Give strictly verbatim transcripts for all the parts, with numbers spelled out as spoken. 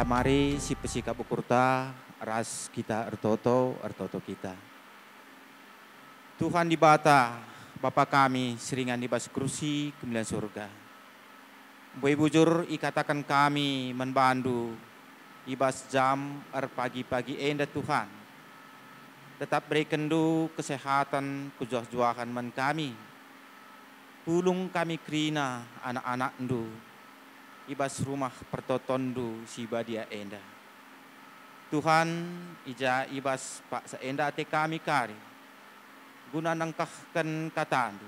Mari sipesikap ukurta ras kita ertoto, ertoto kita. Tuhan Dibata, Bapa kami si ringan i bas kursi kemulian Surga. Mbue bujur ikataken kami man bandu i bas jam erpagi-pagi enda, Tuhan. Tetap berekenndu kesehaten kejuah-juahen man kami. Pulung kami kerina anak-anakndu i bas rumah pertotonndu si badia enda. Tuhan, i ja i bas paksa enda ate kami kari, guna nengkehken katandu.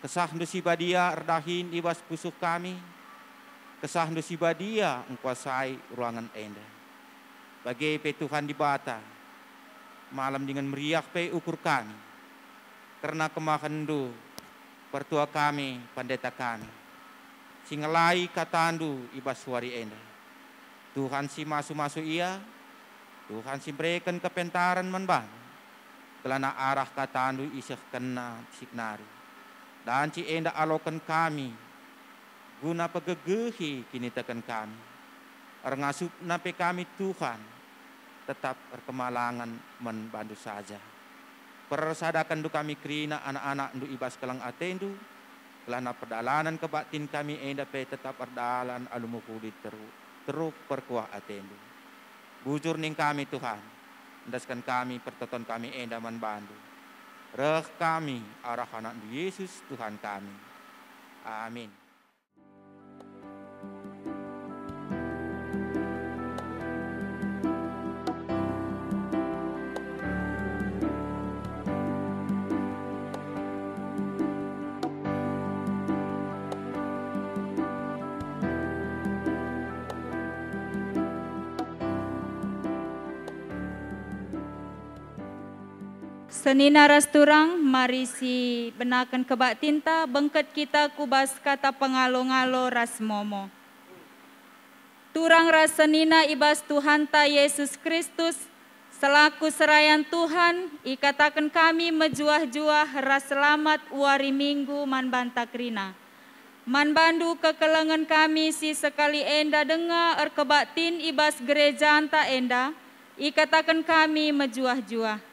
Kesahndu si badia erdahin i bas pusuh kami, kesahndu si badia engkuasai ruangen enda. Bage pe Tuhan Dibata, malem dingen meriah pe ukur kami, kerna kemahenndu, pertua kami, pendeta kami, si ngelai katandu i bas wari enda. Tuhan si masu-masu ia, Tuhan si mbereken kepentaren man bandu, gelahna arah katandu isehkenna sitik nari. Banci enda aloken kami, guna pegegehi kiniteken kami. Erngasup-Na pe kami, Tuhan, tetap erkemalangen man bandu saja. Persadakenndu kami kerina anak-anakndu i bas keleng atendu, gelahna perdalanen kebaktin kami enda pe tetap erdalan alu mehuli teru-, teruh perkuah atendu. Bujur ning kami, Tuhan, endesken kami pertoton kami enda man bandu. Reh kami arah anakndu Yesus, Tuhan kami. Amin. Senina ras turang, mari sibenaken kebaktinta, bengket kita ku bas kata pengalo-ngalo ras momo. Turang ras senina i bas Tuhanta Yesus Kristus, selaku serayan Tuhan, ikataken kami mejuah-juah ras selamat wari Minggu man banta kerina. Man bandu kekelengen kami si sekali enda denga erkebaktin i bas gerejanta enda, ikataken kami mejuah-juah.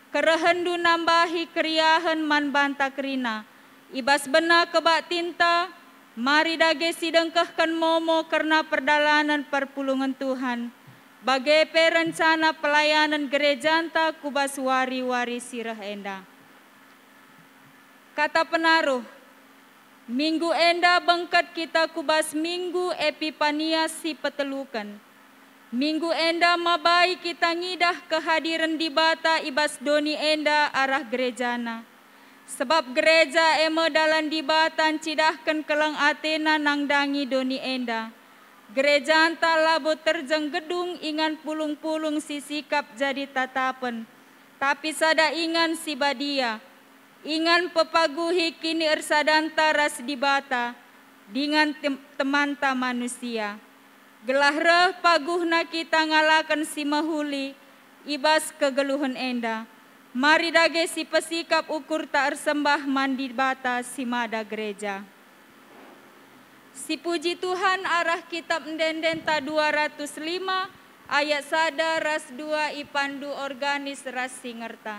Kerehenndu nambahi keriahen man banta kerina. I bas bena kebaktinta, mari dage sidengkehken momo kerna perdalanen perpulungen Tuhan, bage pe rencana pelayanen gerejanta ku bas wari-wari si reh enda. Kata penaruh, minggu enda bengket kita ku bas Minggu Epipania si peteluken. Minggu enda mabai kita ngidah kehadiren Dibata i bas doni enda arah gerejana. Sebab gereja e me dalan Dibata ncidahken keleng atena nandangi doni enda. Gerejanta labo terjeng gedung ingan pulung-pulung si sikap jadi tatapen, tapi sada ingan si badia, ingan pepaguhi kiniersadanta ras Dibata, dingen tem-, temanta manusia. Gelah reh paguhna kita ngalaken si mehuli i bas kegeluhen enda, mari dage sipesikap ukurta ersembah man Dibata si mada gereja. Sipuji Tuhan arah Kitap Ende-endenta dua ratus lima, ayat sada ras dua ipandu organis ras singerta.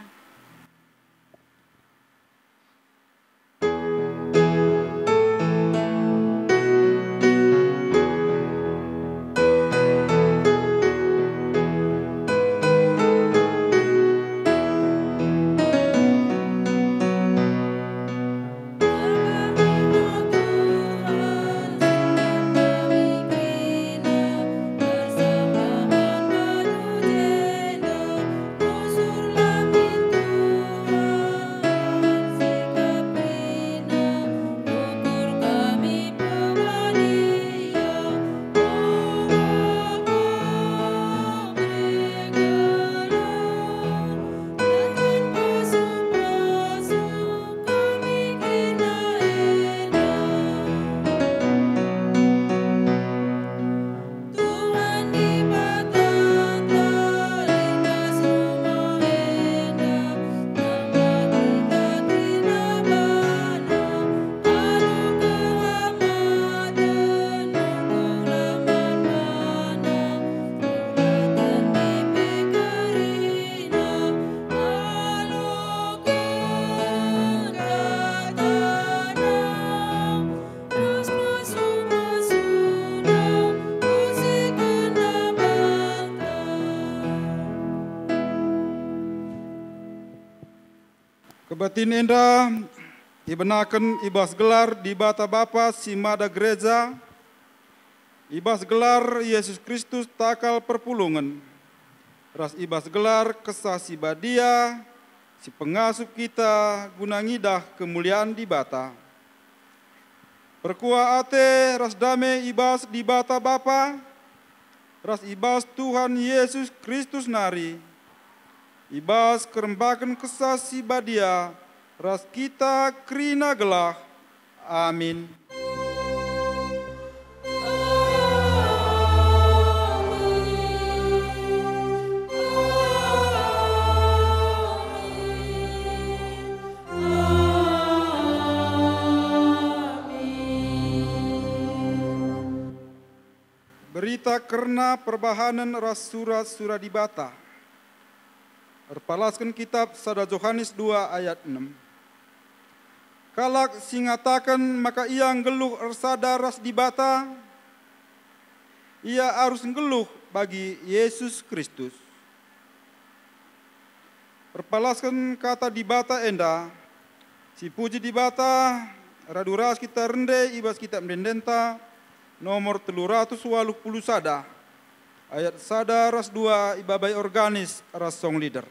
Tin enda ibenaken i bas gelar Dibata Bapa si mada gereja, i bas gelar Yesus Kristus takal perpulungen, ras i bas gelar Kesah Si Badia si pengasup kita guna ngidah kemulian Dibata. Perkuah ate ras dame i bas Dibata Bapa, ras i bas Tuhan Yesus Kristus nari, i bas kerembaken Kesah Si Badia ras kita kerina gelah. Amin. Berita kerna perbahanen ras sura-sura Dibata. Erpalasken kitap sada Johanes dua ayat enem. Kalak si ngataken maka ia nggeluh ersada ras Dibata, ia arus nggeluh bagi Yesus Kristus. Erpalasken kata Dibata enda, sipuji Dibata, radu ras kita rende i bas Kitap Ende-endenta nomor telu ratus waluh puluh sada, ayat sada ras dua ibabai organis ras song leader.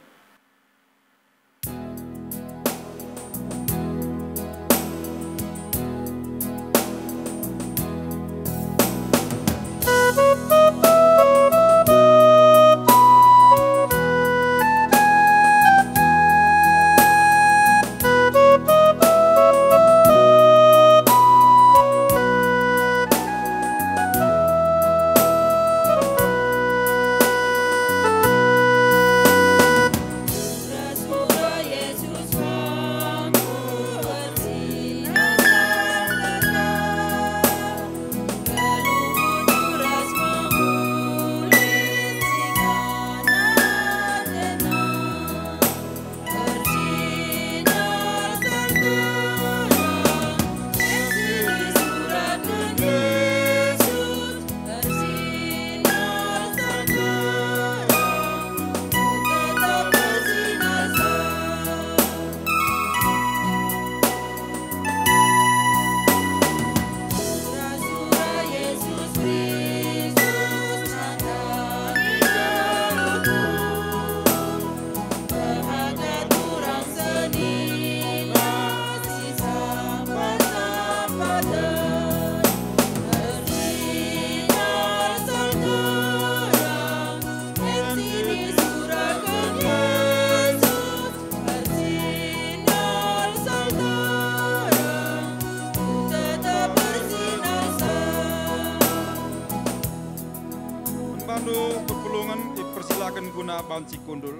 Bandu perpulungen ipersilaken guna banci kundul.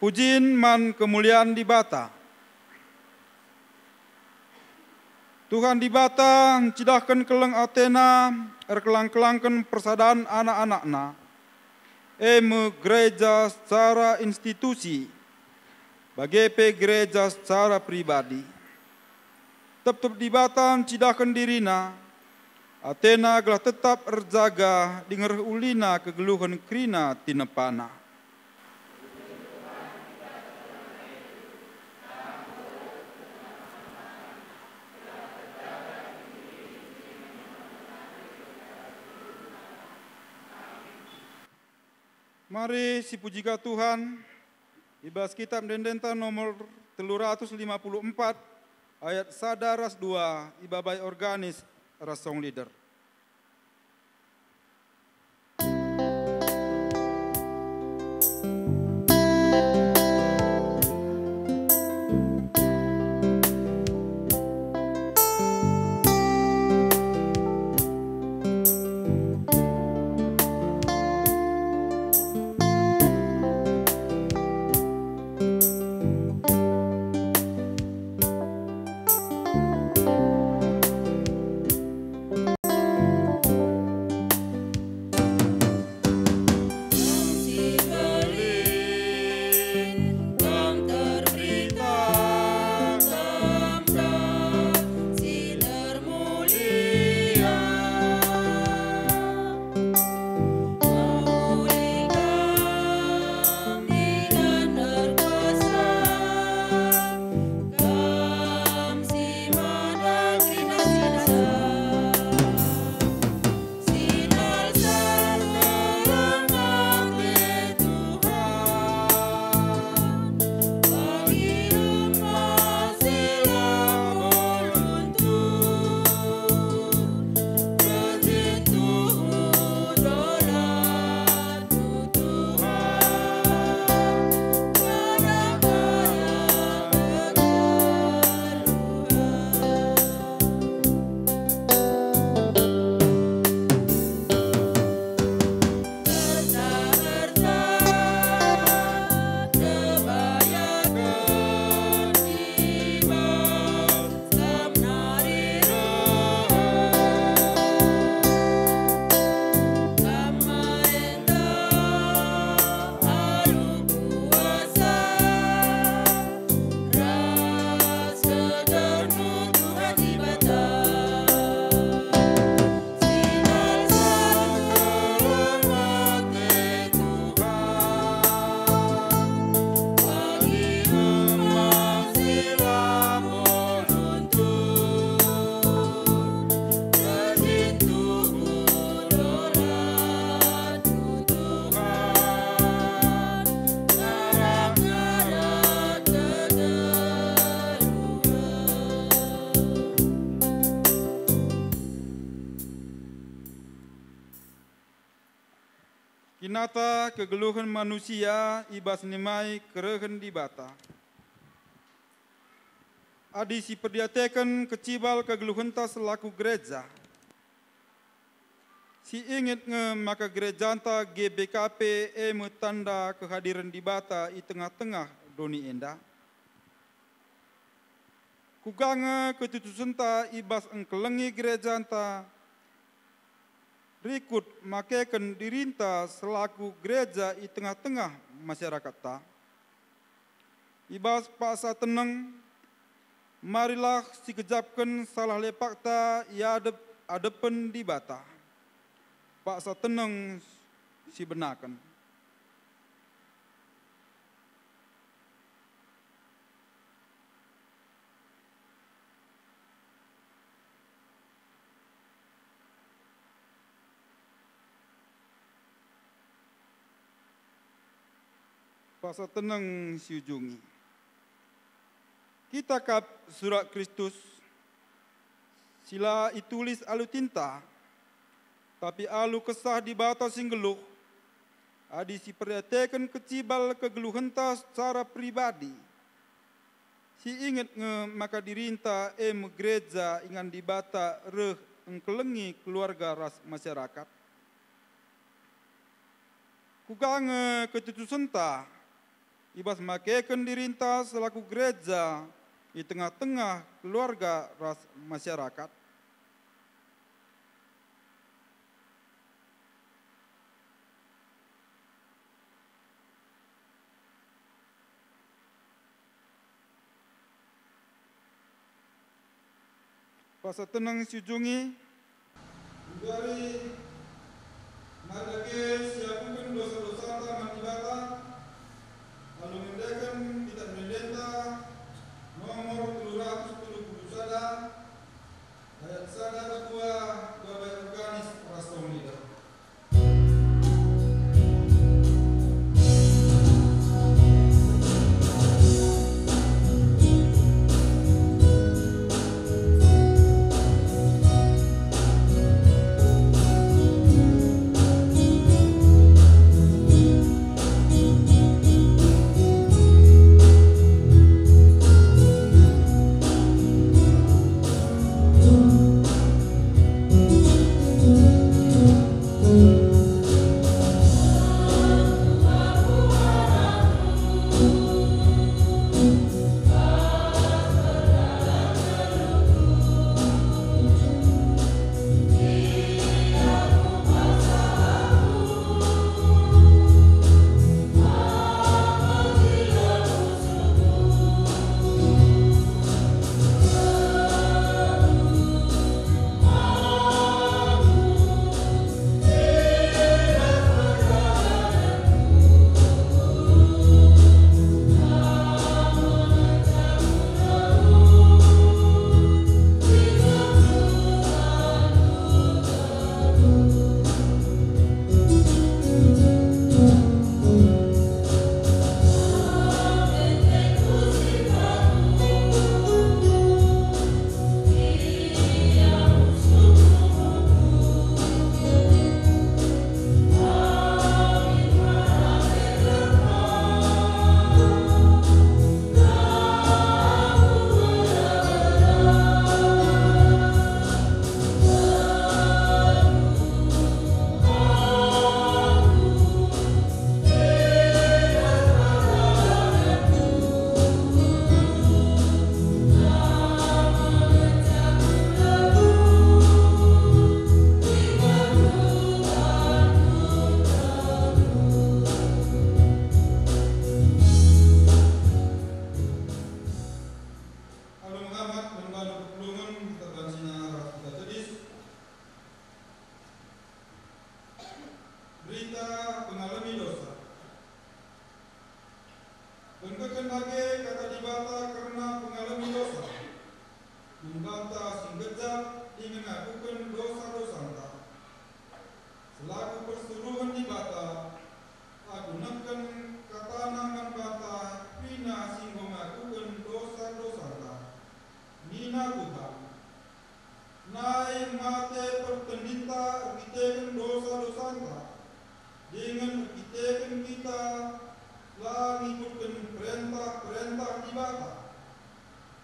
Pujin man kemulian Dibata. Tuhan Dibata ncidahken keleng ateNa erkelang-kelangken persadan anak-anakNa, e me gereja secara institusi, bage pe gereja secara pribadi. Tep-tep Dibata ncidahken diriNa, ateNa gelah tetap erjaga dingen reh ulina kegeluhen kerina tinepaNa. Mari sipujiga Tuhan, i bas Kitap Ende-endenta nomor telu ratus lima puluh empat, ayat sada ras dua, ibabai organis ras song leader. Nata kegeluhen manusia i bas nimai kerehen Dibata. Adi siperdiateken kecibal kegeluhenta selaku gereja, siinget nge maka gerejanta G B K P e me tanda kehadiren Dibata i tengah-tengah doni enda. Kuga nge ketutusenta i bas engkelengi gerejanta, rikut makeken dirinta selaku gereja i tengah-tengah masyarakatta? I bas paksa teneng, marilah sigejapken salah lepakta i adep-adepen Dibata. Paksa teneng sibenaken. Paksa teneng siujungi. Kita kap surat Kristus, si la itulis alu tinta, tapi alu Kesah Dibata si nggeluh. Adi siperdiateken kecibal kegeluhenta secara pribadi, siinget nge maka dirinta e me gereja ingan Dibata reh engkelengi keluarga ras masyarakat. Kuga nge ketutusenta i bas makeken dirinta selaku gereja i tengah-tengah keluarga ras masyarakat? Paksa teneng siujungi. Genduari, mari dage siakuken dosa-dosanta man Dibata, alu ngendeken Kitab Ende-Endenta nomor telu ratus telu puluh sada, ayat sada, dua, dua ayat organis ras tong lidah. Alu mehamat man bana perpulungen, kita bansina ras kita tedis. Berita pengalemi dosa. Bengkeken bage kata Dibata kerna pengalemi dosa. Man banta si nggejap dingen ngakuken dosa-dosanta. Selaku persuruhen Dibata, aku nehken kataNa man banta kerina si enggo ngakuken dosa-dosanta. Nina Tuhan, "Nai mate pertendinta erkiteken dosa-dosanta, dingen erkiteken kita la ngikutken perentah-perentah Dibata,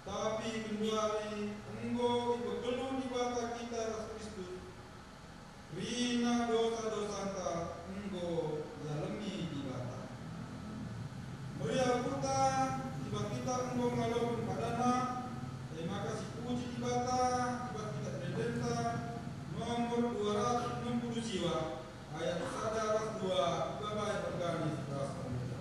tapi genduari enggo ipegeluh Dibata kita ras Kristus, kerina dosa-dosanta enggo ialemi Dibata. Meriah ukurta i bas kita enggo ngaloken padanNa, e maka sipuji Dibata i bas kitab ende-endenta nomor dua ratus enam puluh siwa, ayat sada ras dua, ibabai organis ras pemuda.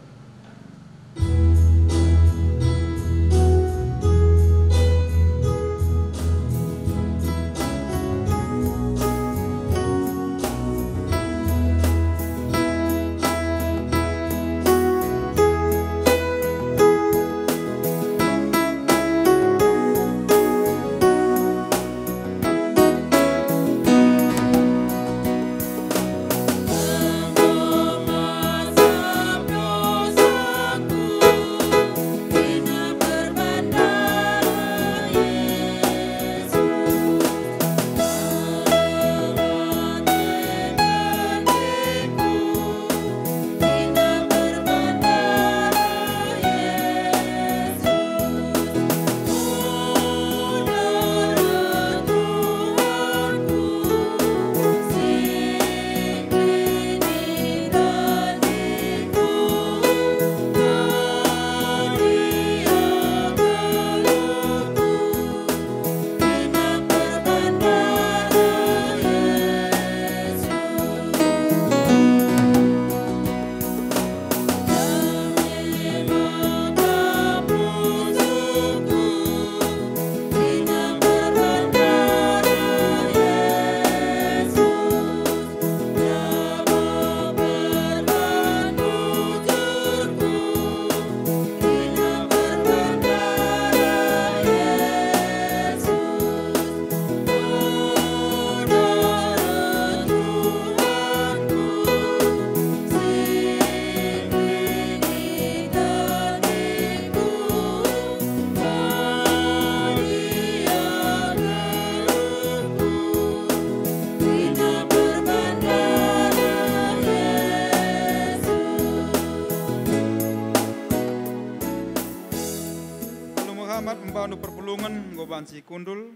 Alu Muhammad, embandu perpulungen enggo banci kundul.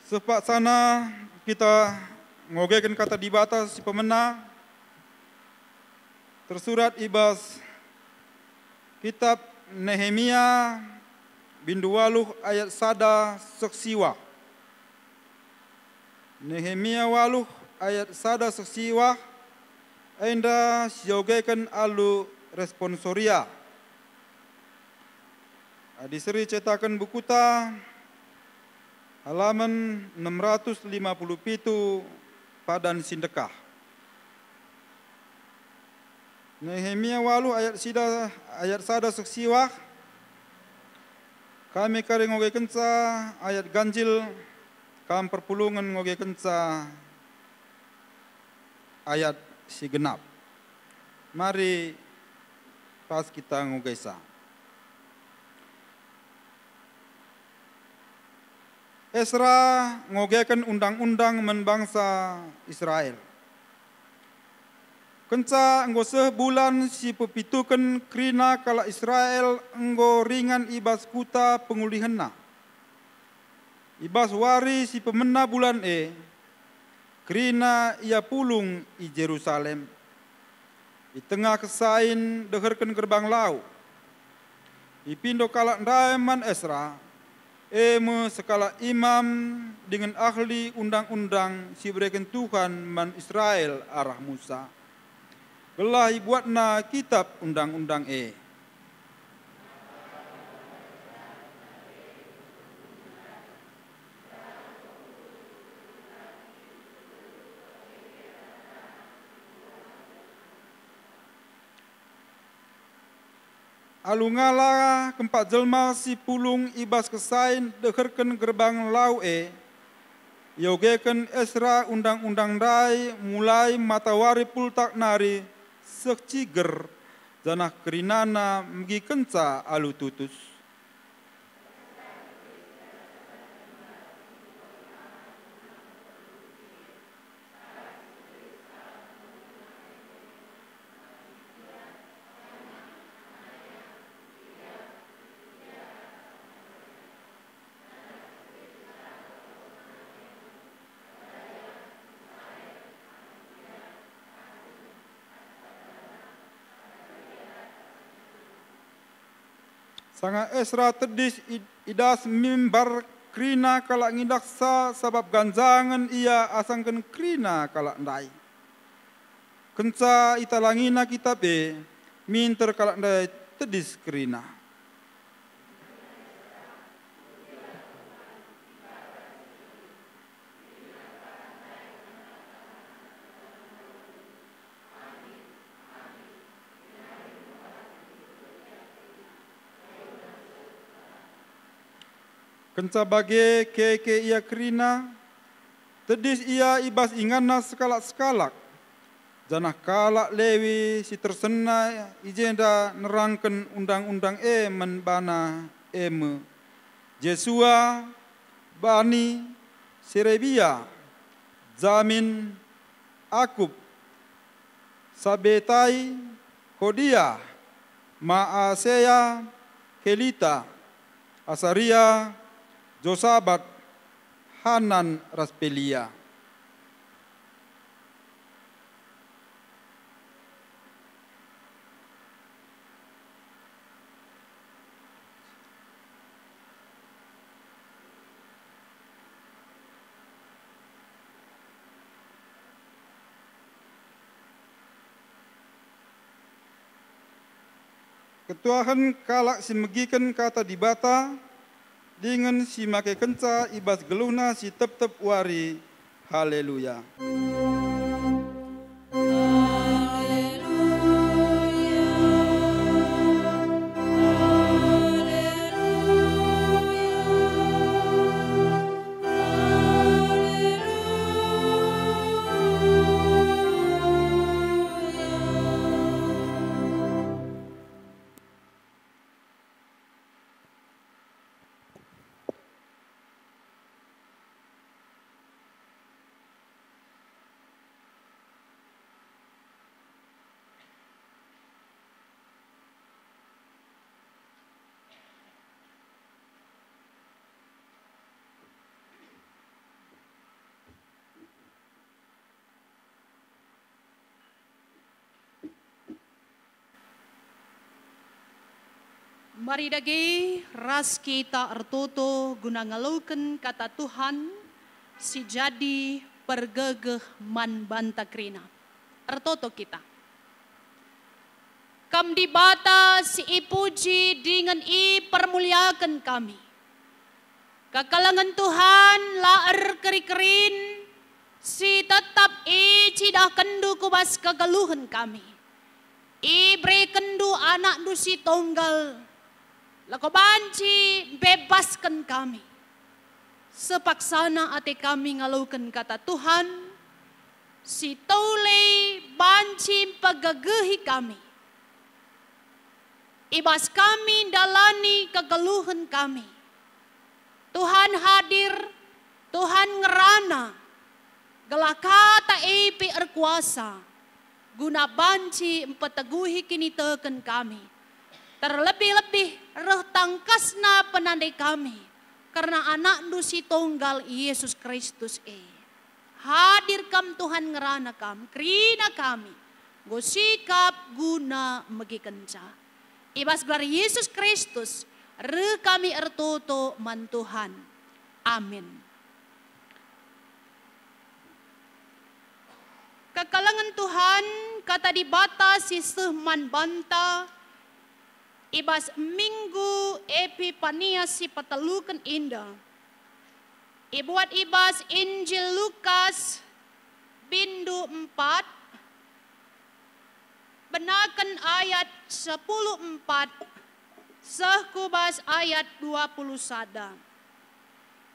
Seh paksana kita ngogeken Kata Dibata si pemena, tersurat i bas Kitab Nehemia, bindu waluh ayat sada seh siwah. Nehemia waluh ayat sada seh siwah, enda siogeken alu responsoria. Adi seri cetaken bukuta, halaman enam ratus lima puluh pitu, padan si ndekah. Nehemia waluh ayat sida, ayat sada seh siwah. Kami kari ngogekenca ayat ganjil, kam perpulungen ngogekenca ayat si genap. Mari pas kita ngogesa. Esra ngogeken undang-undang man bangsa Israel. Kenca enggo seh bulan si pepituken kerina kalak Israel enggo ringan i bas kuta pengulihenna. I bas wari si pemena bulan e, kerina ia pulung i Jerusalem, i tengah kesain deherken Gerbang Lau. Ipindo kalak ndai man Esra, e me sekalak imam dingen ahli Undang-undang si ibereken Tuhan man Israel arah Musa, gelah ibuatna Kitap Undang-undang e. Alu ngala kempak jelma si pulung i bas kesain deherken Gerbang Lau e, iogeken Esra Undang-undang ndai mulai matawari pultak nari seh ciger, janah kerinana megikenca alu tutus. Sanga Esra tedis i, i das mimbar kerina kalak ngidahsa sabap ganjangen ia asangken kerina kalak ndai. Kenca italangina kitap e, minter kalak ndai tedis kerina. Kenca bage keke ia kerina, tedis ia i bas inganna sekalak-sekalak, janah kalak Lewi si tersena i jenda nerangken undang-undang e man bana, e me: Jesua, Bani, Serebia, Jamin, Akub, Sabetai, Hodia, Maasea, Kelita, Asaria, Josabat, Hanan ras Pelia. Ketuahen kalak si megiken Kata Dibata dingen si makekenca i bas geluhna si tep-tep wari. Haleluya! Mari dage ras kita ertoto guna ngaloken Kata Tuhan si jadi pergegeh man banta kerina. Ertoto kita. Kam Dibata si ipuji dingen ipermuliaken kami. Kekelengen Tuhan la erkeri-kerin, si tetap icidahkenNdu ku bas kegeluhen kami. IberekenNdu AnakNdu si Tunggal, lako banci mbebasken kami. Sepaksana ate kami ngaloken Kata Tuhan, si tole banci mpegegehi kami. I bas kami ndalani kegeluhen kami. Tuhan hadir, Tuhan ngerana, gelah Kata e pe erkuasa, guna banci mpeteguhi kiniteken kami, terlebih-lebih reh tangkasna penandai kami kerna AnakNdu si Tunggal, Yesus Kristus e. Hadir Kam, Tuhan, ngerana Kam, kerina kami, enggo sikap guna megikenca. I bas gelar Yesus Kristus, reh kami ertoto man Tuhan. Amin. Kekelengen Tuhan, Kata Dibata si seh man banta, i bas Minggu Epipania si peteluken enda, ibuat i bas Injil Lukas, bindu empat, benaken ayat sepuluh empat seh ku bas ayat dua puluh sada.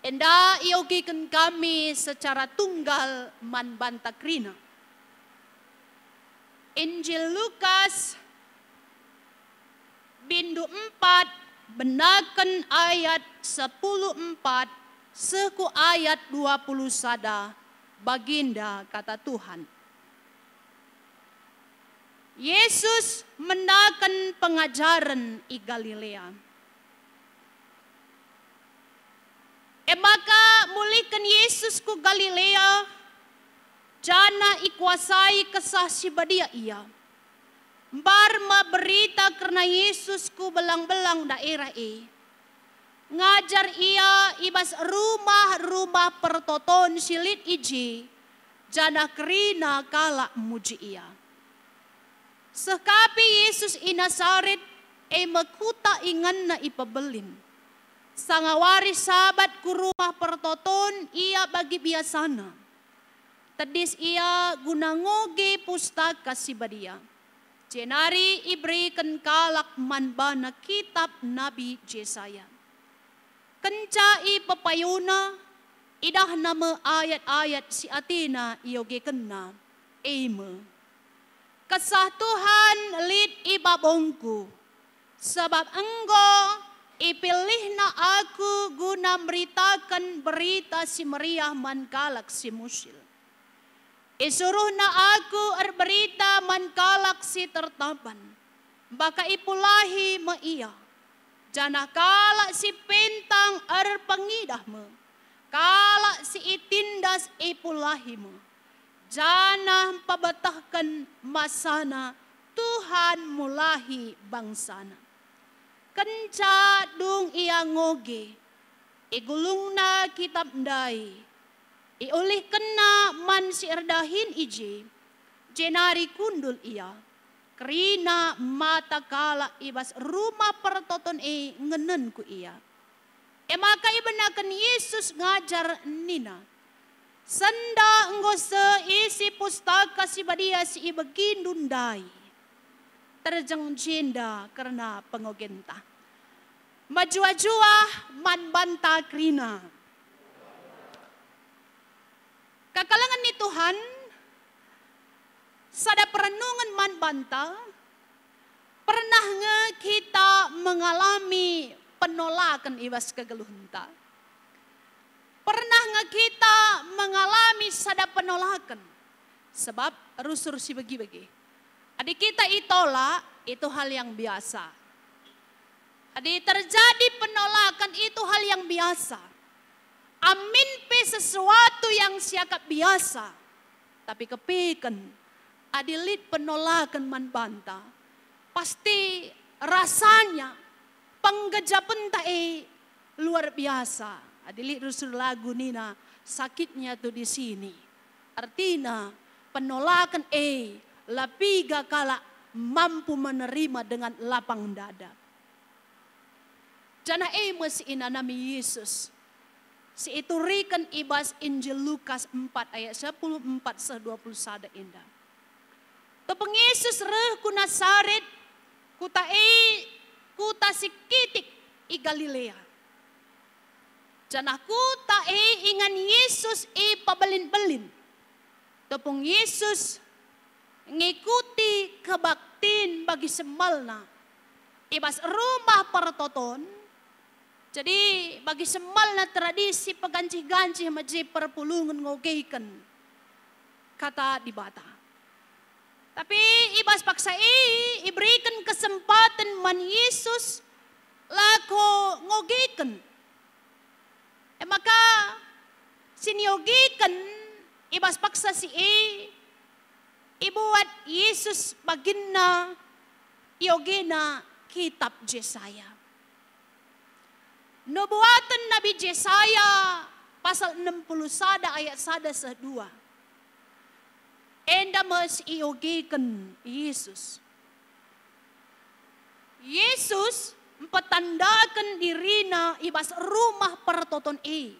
Enda iogiken kami secara tunggal man banta kerina. Injil Lukas, bindu empat, benaken ayat sepuluh empat seh ku ayat dua puluh sada, bagenda Kata Tuhan. Yesus mendaken pengajaren i Galilea. E maka mulihken Yesus ku Galilea, janah ikuasai Kesah Si Badia Ia. Mbar me berita kerna Yesus ku belang-belang daerah e. Ngajar Ia i bas rumah-rumah pertoton si lit i je, janah kerina kalak muji Ia. Seh ka pe Yesus i Nasaret, e me kuta inganNa ipebelin. Sanga wari Sabat ku rumah pertoton Ia bagi biasaNa. Tedis Ia guna ngoge Pustaka Si Badia, jenari ibereken kalak man baNa kitap Nabi Jesaya. Kenca ipepayuNa, idahNa me ayat-ayat si atena iogekenNa, e me, "Kesah Tuhan lit i babongKu, sabap enggo ipilihNa Aku guna meritaken Berita Si Meriah man kalak si musil. IsuruhNa Aku erberita man kalak si tertaban, maka ipulahi me ia, janah kalak si pentang erpengidah me, kalak si itindas ipulahi me, janah mpebetehken masana Tuhan mulahi bangsaNa." Kenca dung ia ngoge, igulungna kitap ndai, iulihkenna man si erdahin i je, jenari kundul ia. Kerina mata kalak i bas rumah pertoton e ngenen ku ia. E maka ibenaken Yesus ngajar nina, "Senda enggo seh isi Pustaka Si Badia si ibegindu ndai." Terjeng jenda kerna pengogenta. Mejuah-juah man banta kerina. Kekelengen ni Tuhan, sada perenungen man banta, pernah nge kita mengalami penolakan i bas kegeluhenta? Pernah nge kita mengalami sada penolakan? Sebab rusur si begi-begi. Adi kita itolak, itu hal yang biasa. Adi terjadi penolakan, itu hal yang biasa. Amin pe sesuatu yang siakap biasa, tapi kepeken adi lit penolakan man banta, pasti rasanya penggejapenta e luar biasa. Adi lit rusur lagu nina, "Sakitnya tuh di sini." Ertina, penolakan e la piga kalak mampu menerima dengan lapang dada. Janah e me si inanami Yesus, si ituriken i bas Injil Lukas empat ayat sepuluh empat seh dua puluh sada enda. Tupung Yesus reh ku Nasaret, kuta e kuta si kitik i Galilea. Janah kuta e ingan Yesus ipebelin-belin. Tupung Yesus ngikuti kebaktin bagi sembalna i bas rumah pertoton. Jadi, bagi sembalna tradisi pegancih-gancih me je perpulungen ngogeken Kata Dibata. Tapi i bas paksa e iberiken kesempaten man Yesus lako ngogeken. E maka, si niogeken i bas paksa si e, ibuat Yesus baginna iogena kitab Jesaya. Nubuaten Nabi Jesaya pasal enem puluh sada ayat sada seh dua. Enda me si iogeken Yesus. Yesus mpetandaken diriNa i bas rumah pertoton e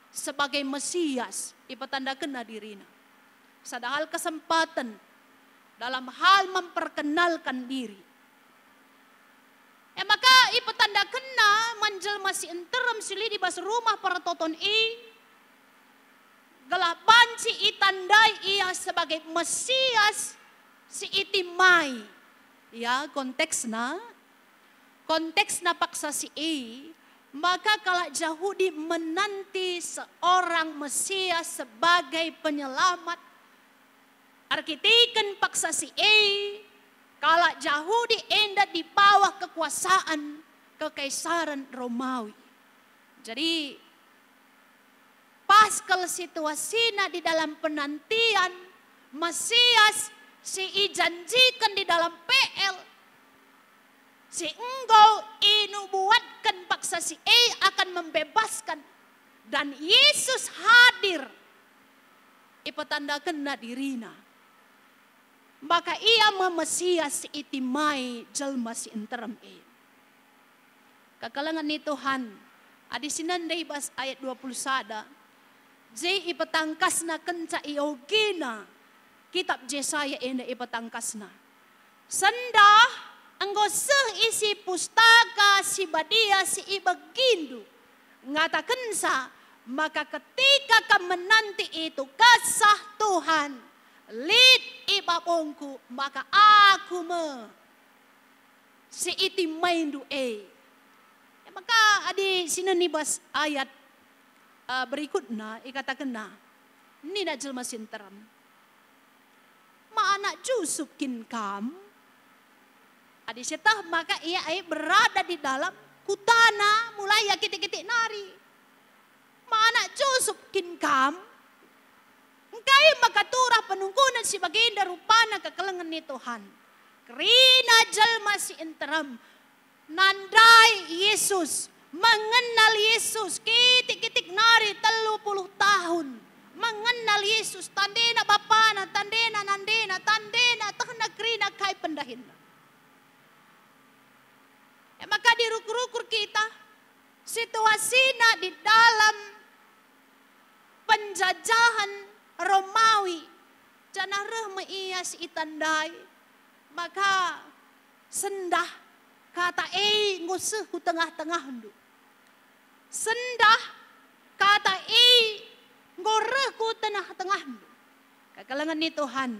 sebagai Mesias, ipetandakenNa diriNa. Sada hal kesempaten dalam hal memperkenalkan diri. E maka ipetandakenNa man jelma si nterem si lit i bas rumah pertoton e, gelah banci itandai Ia sebagai Mesias si itimai. Ya, konteksna, konteksna paksa si e, maka kalak Jahudi menanti seorang Mesias sebagai penyelamat. Erkiteken paksa si e, kalak Jahudi enda di bawah kekuasaan Kekaisaran Romawi. Jadi, pas kal situasina di dalam penantian Mesias si ijanjiken di dalam P L, si enggo inubuatken paksa si e akan membebasken, dan Yesus hadir, ipetandakenNa diriNa. Maka Ia me Mesias si itimai jelma si nterem e. Kekelengen ni Tuhan, adi sinen ndai bas ayat dua puluh sada, je ipetangkasna kenca iogina kitab Jesaya enda ipetangkasna. Sendah enggo seh isi Pustaka Si Badia si ibegindu, ngatakenca maka ketika kam menanti itu Kesah Tuhan lit i babongku, maka aku me si itimaindu e. E maka adi sinen i bas ayat, eh, berikutna ikatakenna, nina jelma si nterem, "Ma anak Jusup kin kam?" Adi sieteh maka ia e berada di dalam kutana mulai ia kitik-kitik nari. "Ma anak Jusup kin kam?" Engkai maka turah penungkunen si bagenda rupana kekelengen ni Tuhan? Kerina jelma si nterem nandai Yesus, mengenal Yesus, kitik-kitik nari telu puluh tahun. Mengenal Yesus, tandena bapana, tandena nandena, tandena tehna kerina kai pendahinna. E maka dirukur-rukur kita, situasina di dalam penjajahan Romawi, janah reh me ia si itandai, maka sendah kata e enggo seh ku tengah-tengahndu. Sendah kata e enggo reh ku tengah-tengahndu. Kekelengen ni Tuhan,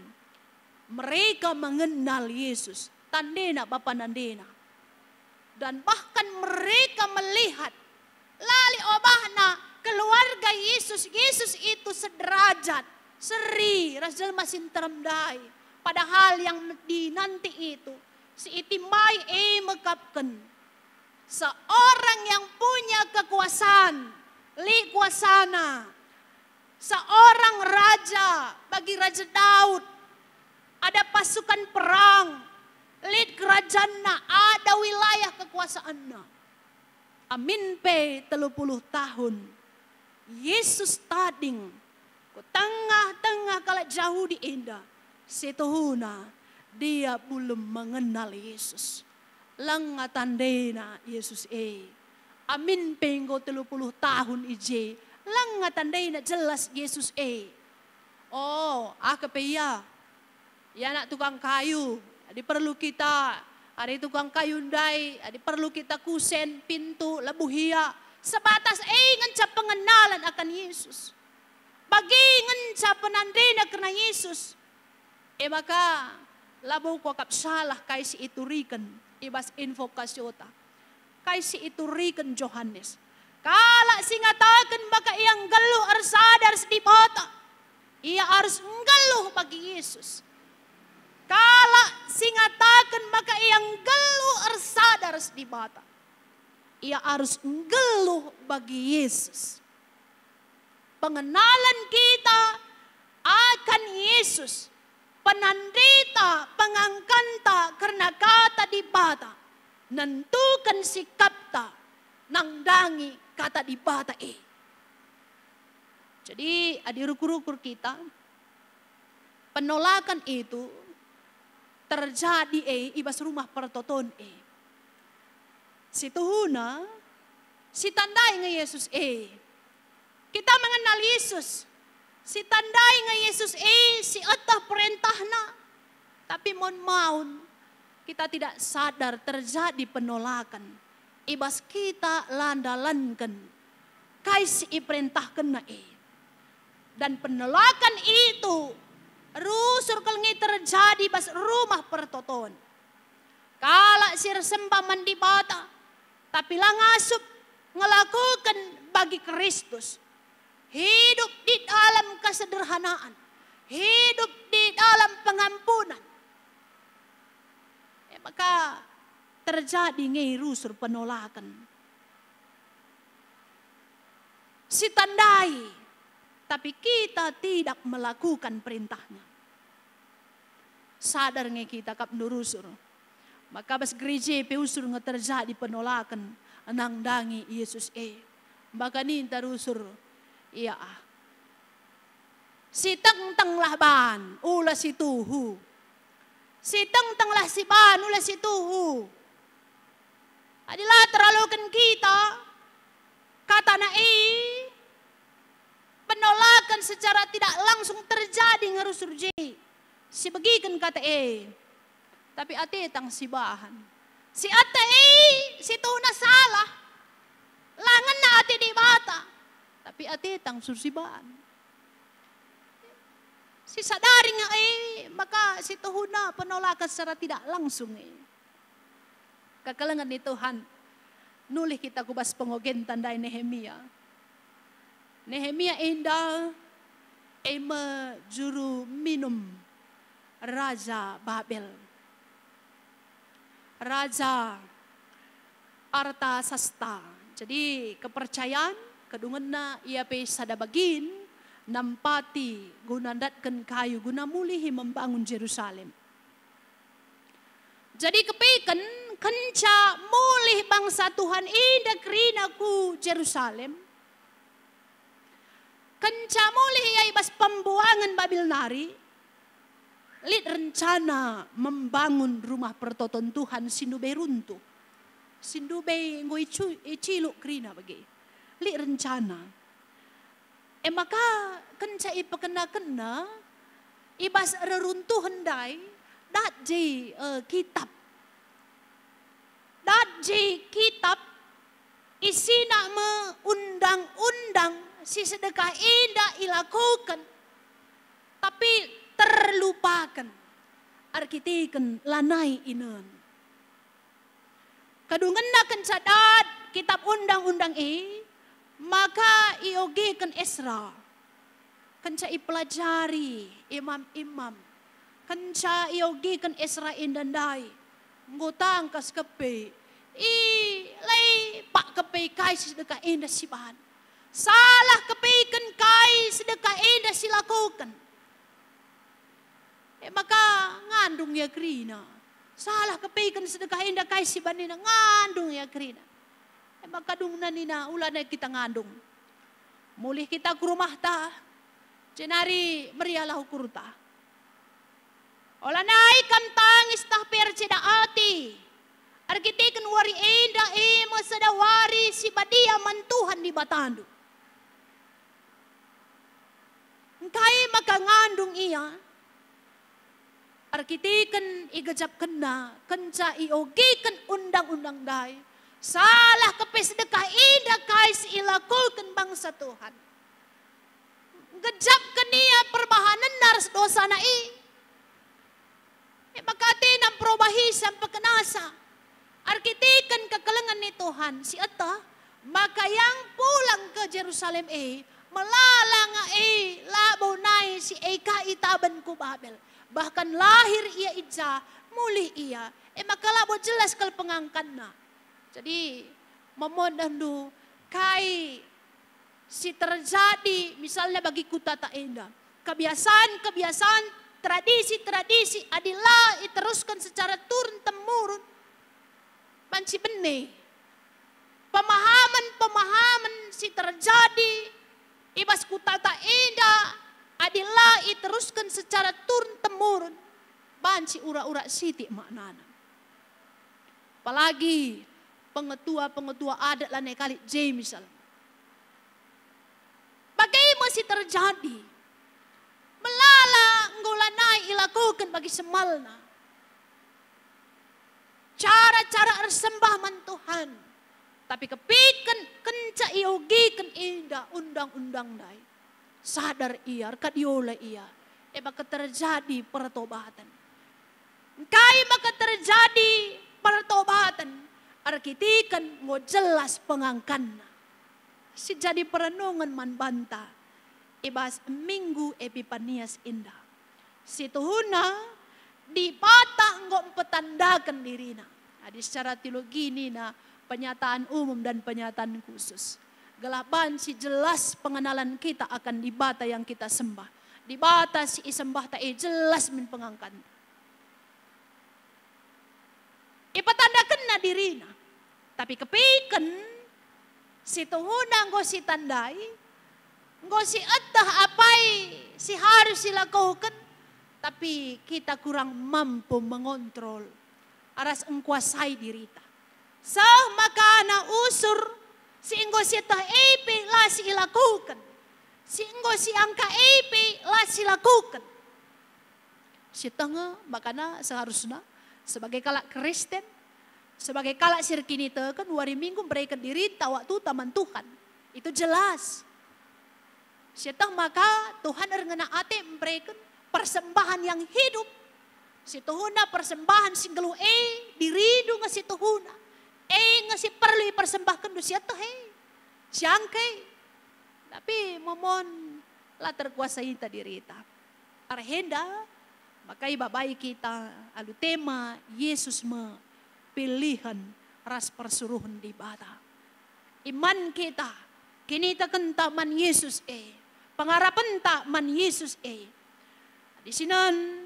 mereka mengenal Yesus, tandena bapa nandena. Dan bahkan mereka melihat, la lit obahna keluarga Yesus, Yesus itu sederajat, seri ras jelma si nterem ndai. Padahal yang dinanti itu, si itimbai e mekapken seorang yang punya kekuasaan, lit kuasana, seorang raja bagi Raja Daud, ada pasukan perang, lit kerajanna, ada wilayah kekuasaanna. Amin pe telu puluh tahun Yesus tading ku tengah-tengah kalak Jahudi enda, situhuna dia belum mengenal Yesus. Langa tandena Yesus e. Amin pe enggo telu puluh tahun i je, langa tandena jelas Yesus e. Oh, aka pe ia. Ia anak tukang kayu. Adi perlu kita, adi tukang kayu ndai, adi perlu kita kusen, pintu, lebuh ia. Sebatas e ngenca pengenalan akan Yesus. Bagi ngenca penandena kerna Yesus. E maka, labo kuakap salah kai si ituriken i bas invokasiota, kai si ituriken Johanes. Kalak si ngataken maka ia nggeluh ersada ras Dibata, ia arus nggeluh bagi Yesus. Kalak si ngataken maka ia nggeluh ersada ras Dibata, ia arus nggeluh bagi Yesus. Pengenalan kita akan Yesus, penandita pengangkanta kerna kata Dibata, nentuken sikapta nandangi kata Dibata e. Jadi, adi rukur-rukur kita, penolakan itu terjadi e i bas Rumah Pertoton e. Situhuna, sitandai nge Yesus e. Kita mengenal Yesus, sitandai nge Yesus e, sieteh perentahNa. Tapi maun-maun, kita tidak sadar terjadi penolakan i bas kita la ndalanken kai si iperentahkenNa e. Dan penolakan itu rusur kal nge terjadi bas Rumah Pertoton. Kalak si ersembah man Dibata, tapi la ngasup ngelakuken bagi Kristus. Hidup di dalam kesederhanaan, hidup di dalam pengampunan. E maka terjadi nge rusur penolaken. Sitandai, tapi kita tidak melakukan perintahnya. Sadar nge kita kap ndu rusur. Maka bas gereja pe usur nge terjadi penolaken nandangi Yesus e. Maka ninta rusur, ia ah. Sitengtenglah ban, ula situhu. Sitengtenglah si ban, ula situhu. Adi la teraloken kita, katana e, penolaken secara tidak langsung terjadi nge rusur je. Sibegiken kata e, tapi ate tang sibahan. Si ate e, situhuna salah. La ngena ate Dibata, tapi ate tang rusur sibahan. Sisadari nge e, maka situhuna penolaken secara tidak langsung e. Kekelengen ni Tuhan, nulih kita ku bas pengogenta ndai Nehemia. Nehemia enda e me juru minum Raja Babel. Raja Artasasta. Jadi, kepercayaan, kedungenna ia pe sada bagin nampati guna ndatken kayu guna mulihi membangun Jerusalem. Jadi, kepeken kenca mulih bangsa Tuhan enda kerina ku Jerusalem, kenca mulih ia i bas pembuangen Babel nari, lit rencana membangun rumah pertoton Tuhan si ndube runtuh, si ndube enggo icu-, iciluk kerina bage. Lit rencana. E maka kenca ipekenakenna i bas reruntuhen ndai, dat je, eh, kitab. Dat je kitab, isina me undang-undang si sedekah enda ilakoken, tapi terlupaken, erkiteken lanai inen. Kedungenna kenca dat kitab undang-undang e, maka iogiken Esra. Kenca ipelajari imam-imam, kenca iogiken Esra enda ndai, enggo tangkas kepe, i lei pak kepe kai si sedekah enda sibahan. Salah kepeken kai sedekah enda silakoken. E maka ngandung ia kerina. Salah kepeken sedekah enda kai sibanina, ngandung ia kerina. E maka dungna nina, "Ula nai kita ngandung. Mulih kita ku rumahta, jenari meriahlah ukurta. Ola nai kam tangis tah pe erceda ate, erkiteken wari enda e me sada wari si badia man Tuhan Dibatandu." Engkai maka ngandung ia? Erkiteken igejapkenna kenca iogiken undang-undang ndai, salah kepe sedekah enda kai si ilakoken bangsa Tuhan. Gejapken ia perbahanenna ras dosana e. E maka atena mperobahisa, mpekenasa, erkiteken kekelengen ni Tuhan si eteh, maka yang pulang ke Jerusalem e, melala nge e, labo nai si e ka itaben ku Babel. Bahkan lahir ia i ja, mulih ia, e maka labo jelas kal pengangkanna. Jadi, memondehndu kai si terjadi misalna bagi kutata enda. Kebiasaan-kebiasaan, tradisi-tradisi adi la iterusken secara turun-temurun, banci bene. Pemahaman-pemahaman si terjadi i bas kutata enda adi la iterusken secara turun-temurun, banci ura-ura sitik maknana. Apalagi pengetua-pengetua adat lanai kalit je misal. Bage me si terjadi. Melala enggo lanai ilakoken bagi semalna cara-cara ersembah man Tuhan. Tapi kepeken kenca iogiken enda undang-undang ndai, sadar ia, erkadiola ia, e maka terjadi pertobaten. Engkai maka terjadi pertobaten? Erkiteken enggo jelas pengangkanna. Si jadi perenungen man banta i bas Minggu Epipanias enda. Situhuna, Dibata enggo mpetandaken diriNa. Adi secara teologi nina penyataan umum dan penyataan khusus. Gelah banci jelas pengenalan kita akan Dibata yang kita sembah. Dibata si isembahta e jelas min pengangkanta. Tapi kepiken, situhuna enggo sitandai, enggo sieteh apai si harus silakoken, tapi kita kurang mampu mengontrol ras engkuasai dirita. Seh makana usur si enggo sieteh e pe la siilakoken, si enggo siangka e pe la silakoken. Sieteh nge makana seharusna sebagai kalak Kristen, sebagai kalak si erkiniteken, wari Minggu mbereken dirinta, waktuta man Tuhan. Itu jelas. Sieteh maka Tuhan erngena ate mbereken persembahan yang hidup. Situhuna persembahan si nggeluh e, dirindu nge situhuna. E nge si perlu ipersembahkenndu sieteh e, siangka e. Tapi momon la terkuasaita dirita. Erhenda maka ibabai kita alu tema Yesus me pilihen ras persuruhen Dibata. Iman kita, kinitekenta man Yesus e, pengarapenta man Yesus e. Disinen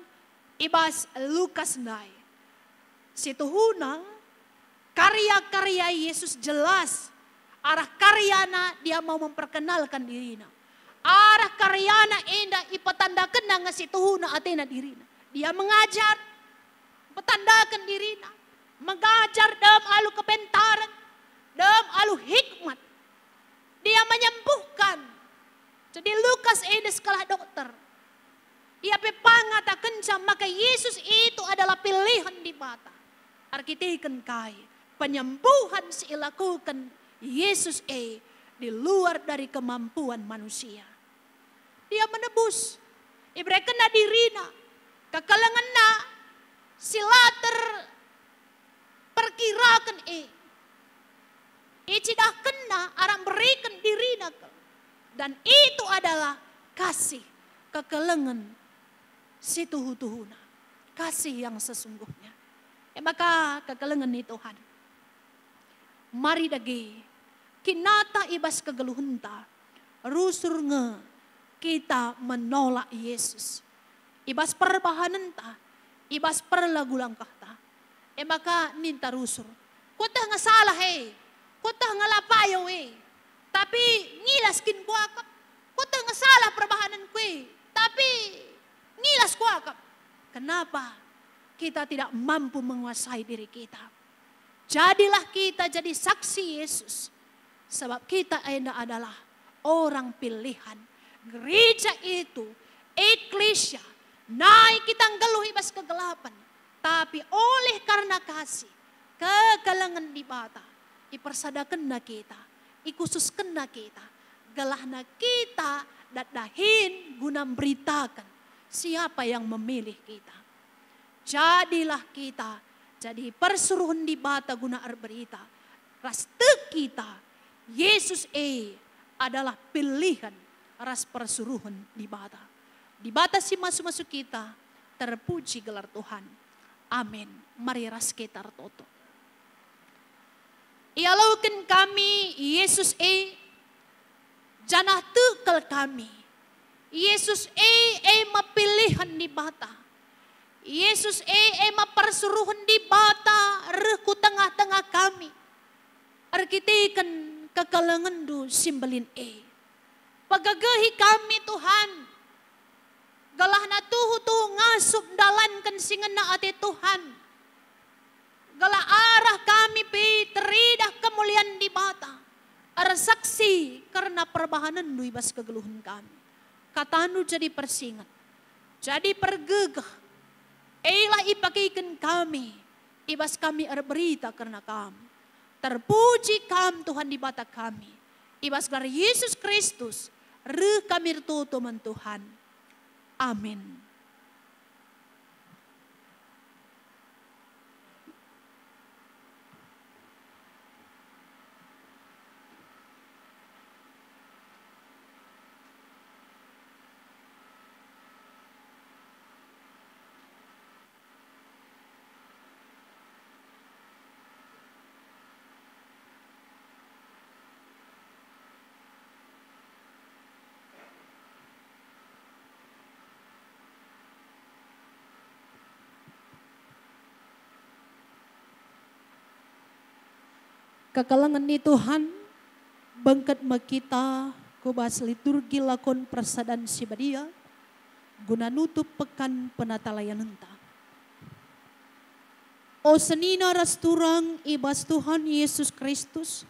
i bas Lukas ndai. Situhuna, karya-karya Yesus jelas, arah karyana dia mau memperkenalkan dirina. Arah karyana enda ipetandakenna nge situhuna atena dirina. Dia mengajar, petandaken dirina, mengajar dem alu kepentaren, dem alu hikmat. Dia menyembuhkan. Jadi Lukas enda sekolah dokter. Ia pe pangatakenca maka Yesus itu adalah pilihan Dibata. Erkiteken kai? Penyembuhan si ilakuken Yesus e di luar dari kemampuan manusia. Dia menebus, iberekenna dirina, kekelengenna si la terperkiraken e. Icidahkenna arah mberiken dirina kal. Dan itu adalah kasih, kekelengen si tuhu-tuhuna, kasih yang sesungguhnya. E maka kekelengen ni Tuhan. Mari dage, kinata i bas kegeluhenta, rusur nge kita menolak Yesus. I bas perbahanenta, i bas perlagu langkahta. E maka ninta rusur, "Kueteh nge salah e, kueteh nge la payo e, tapi ngilas kin kuakap. Kueteh nge salah perbahanenku e, tapi ngilas kuakap." Kenapa? Kita tidak mampu menguasai diri kita. Jadilah kita jadi saksi Yesus, sebab kita enda adalah orang pilihan. Gereja itu, eklesia, nai kita nggeluh i bas kegelapan, tapi oleh karena kasih, kekelengen Dibata, ipersadakenna kita, ikhususkenna kita, gelahna kita dat dahin guna mberitaken siapa yang memilih kita. Jadilah kita jadi persuruhen Dibata guna erberita, ras tek kita, Yesus e adalah pilihen ras persuruhen Dibata. Dibata si masu-masu kita, terpuji gelar Tuhan. Amin. Mari ras kita ertoto. Ialoken kami Yesus e, janah tek kal kami. Yesus e, e me pilihen Dibata. Yesus e, e me persuruhen Dibata reh ku tengah-tengah kami. Erkiteken kekelengenNdu si mbelin e, pegegehi kami, Tuhan, gelahna tuhu-tuhu ngasup ndalanken si ngena ate Tuhan. Gelah arah kami pe teridah kemulian Dibata, ersaksi kerna perbahanenNdu i bas kegeluhen kami. KataNdu jadi persinget, jadi pergegeh, elah ipakeken kami, i bas kami erberita kerna Kam. Terpuji Kam, Tuhan Dibata kami, i bas gelar Yesus Kristus, reh kami ertoto man Tuhan. Amin. Kekelengen ni Tuhan, bengket me kita ku bas liturgi lakon persadan si badia, guna nutup pekan penatalayanenta. O senina ras turang i bas Tuhan Yesus Kristus,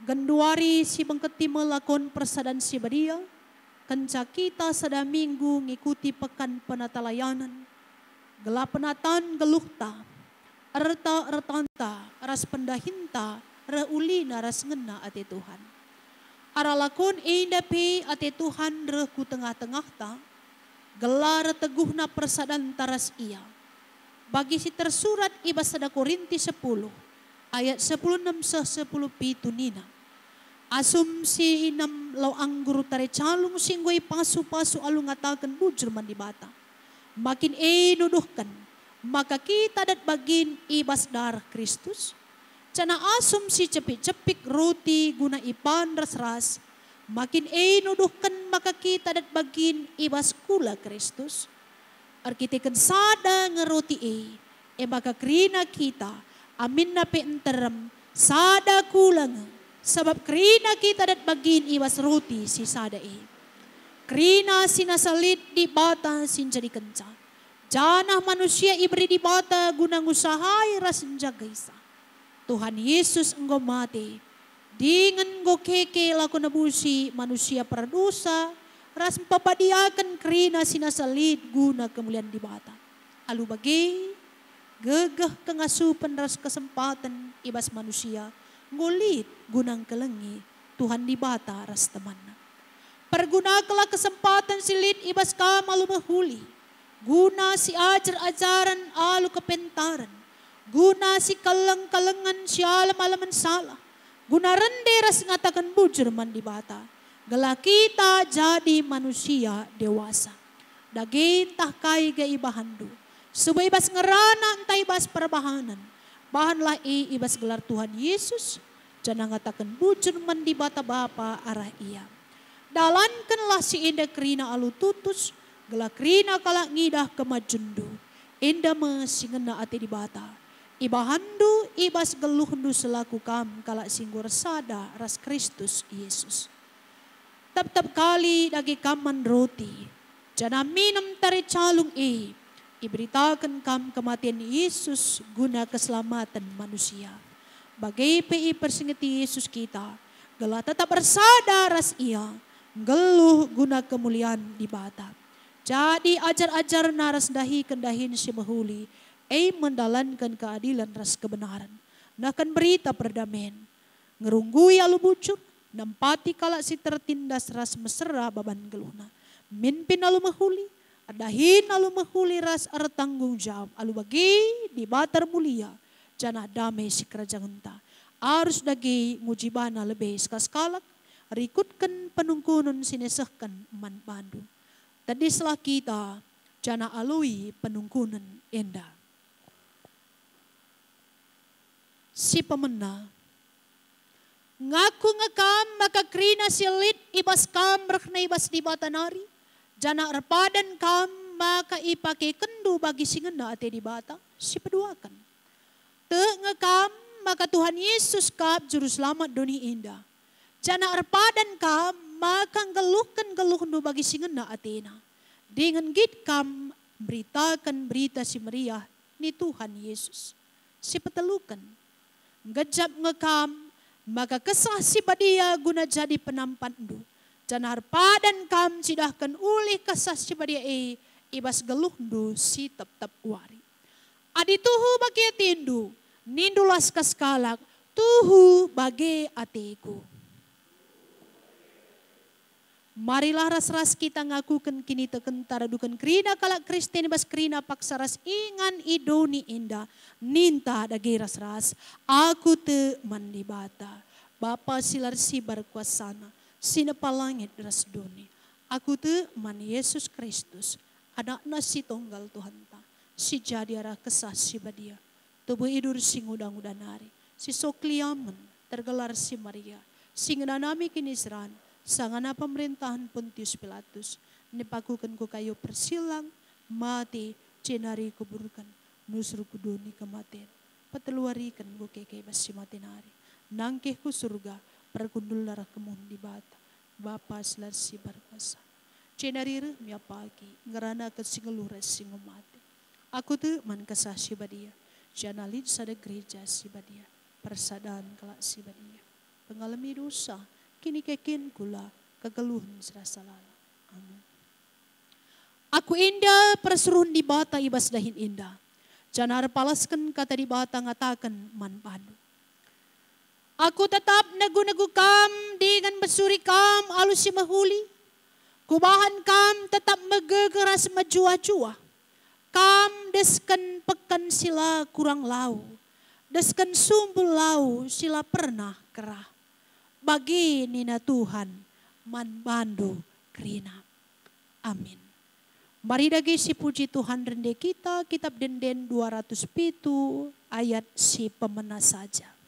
genduari si bengketi me lakon persadan si badia, kenca kita sada minggu ngikuti pekan penatalayanen, gelah penatan geluhta, erta-ertanta, ras pendahinta reh ulina ras ngena ate Tuhan. Arah lakon enda pe ate Tuhan reh ku tengah-tengahta, gelah erteguhna persadanta ras Ia. Bagi si tersurat i bas sada Korinti sepuluh, ayat sepuluh enem seh sepuluh pitu nina, "Asum si inem lau anggur tare calung si enggo ipasu-pasu alu ngataken bujur man Dibata, makin e nuduhken maka kita dat bagin i bas dareh Kristus. Janah asum si cepik-cepik roti guna ipan ras-ras, makin e nuduhken maka kita dat bagin i bas kula Kristus. Erkiteken sada nge roti e, e maka kerina kita, aminna pe nterem, sada kula nge, sabap kerina kita dat bagin i bas roti si sada e. Kerina si nasa lit Dibata si njadikenca, janah manusia iberi Dibata guna ngusahai ras njagaisa. Tuhan Yesus enggo mate, dingen enggo keke lako nebusi manusia perdosa ras mpepadiaken kerina si nasa lit guna kemulian Dibata. Alu bage, gegeh, kengasupen ras kesempaten i bas manusia enggo lit guna ngkelengi Tuhan Dibata ras temanna. Pergunakenlah kesempaten si lit i bas kam alu mehuli, guna si ajar-ajaren alu kepentaren, guna si keleng-kelengen si alem-alemen salah, guna rende ras ngataken bujur man Dibata, gelah kita jadi manusia dewasa. Dage ntah kai ge ibahanndu, subuk i bas ngerana ntah i bas perbahanen, bahanlah e i bas gelar Tuhan Yesus, janah ngataken bujur man Dibata Bapa arah Ia. Dalankenlah si enda kerina alu tutus, gelah kerina kalak ngidah kemajunndu. Enda me si ngena ate Dibata ibahanndu i bas geluhndu selaku kam kalak si enggo ersada ras Kristus Yesus. Tep-tep kali dage kam man roti, janah minem tare calung e, iberitaken kam kematen Yesus guna keselamaten manusia. Bage pe ipersingeti Yesus kita, gelah tetap ersada ras Ia, nggeluh guna kemulian Dibata. Jadi ajar-ajarNa ras ndahiken dahin si mehuli, e me ndalanken keadilen ras kebenaren, nehken berita perdamen, ngerunggui alu bujur, nempati kalak si tertindas ras mesera baban geluhna, mimpin alu mehuli, erdahin alu mehuli ras ertanggung jawab. Alu bage Dibata ermulia, janah dame sikerajangenta. Arus dage nguji bana lebe sekalak-sekalak, rikutken penungkunen si nesehken man bandu. Tedislah kita, janah aloi penungkunen enda. Si pemena. Ngaku nge kam maka kerina si lit i bas kam rehna i bas Dibata nari, janah erpadan kam maka ipakekenndu bagi si ngena ate Dibata, si peduaken. Tek nge kam maka Tuhan Yesus kap Juruselamat doni enda, janah erpadan kam maka nggeluhken geluhndu bagi si ngena atena, dingen nggit kam mberitaken Berita Si Meriah ni Tuhan Yesus. Si peteluken, nggejap nge kam maka Kesah Si Badia guna jadi penampatndu, janah erpadan kam cidahken ulih Kesah Si Badia e i bas geluhndu si tep-tep wari. Adi tuhu bage atendu, nindulah sekalak-sekalak, "Tuhu bage ateku." Marilah ras-ras kita ngakuken kinitekenta raduken kerina kalak Kristen i bas kerina paksa ras ingan i doni enda. Ninta dage ras-ras, "Aku tek man Dibata, Bapa si la ersibar kuasaNa, si nepa langit ras doni. Aku tek man Yesus Kristus, AnakNa si Tonggal Tuhanta, si jadi arah Kesah Si Badia, tubuh idur si nguda-nguda nari, si sokliamen, tergelar si Maria, si ngenanami kiniseran, sangana pemerintahen Pontius Pilatus, nipakuken ku kayu persilang, mate, jenari kuburken, nusur ku doni kematen. Peteluariken enggo keke i bas si mate nari. Nangkih ku Surga, perkundul darah kemuhen Dibata, Bapa si la ersibar kuasa. Jenari reh me ia pagi, ngeranaken si nggeluh ras si enggo mate. Aku tek man Kesah Si Badia, janah lit sada gereja si badia, persadan kalak si badia, pengalemi dosa, kinikekehenken kula, kegeluhen si rasa lalap. Amin. Aku enda persuruhen Dibata i bas dahin enda, janah erpalasken kata Dibata ngataken man bandu. Aku tetap negu-negu kam dingen mesuri kam alu si mehuli. Kubahan kam tetap megegeh ras mejuah-juah. Kam desken peken si la kurang lau, desken sumbul lau si la pernah kerah. Bage nina Tuhan man bandu kerina. Amin. Mari dage sipuji Tuhan, rende kita Kitab Ende-enden dua ratus pitu ayat si pemena saja.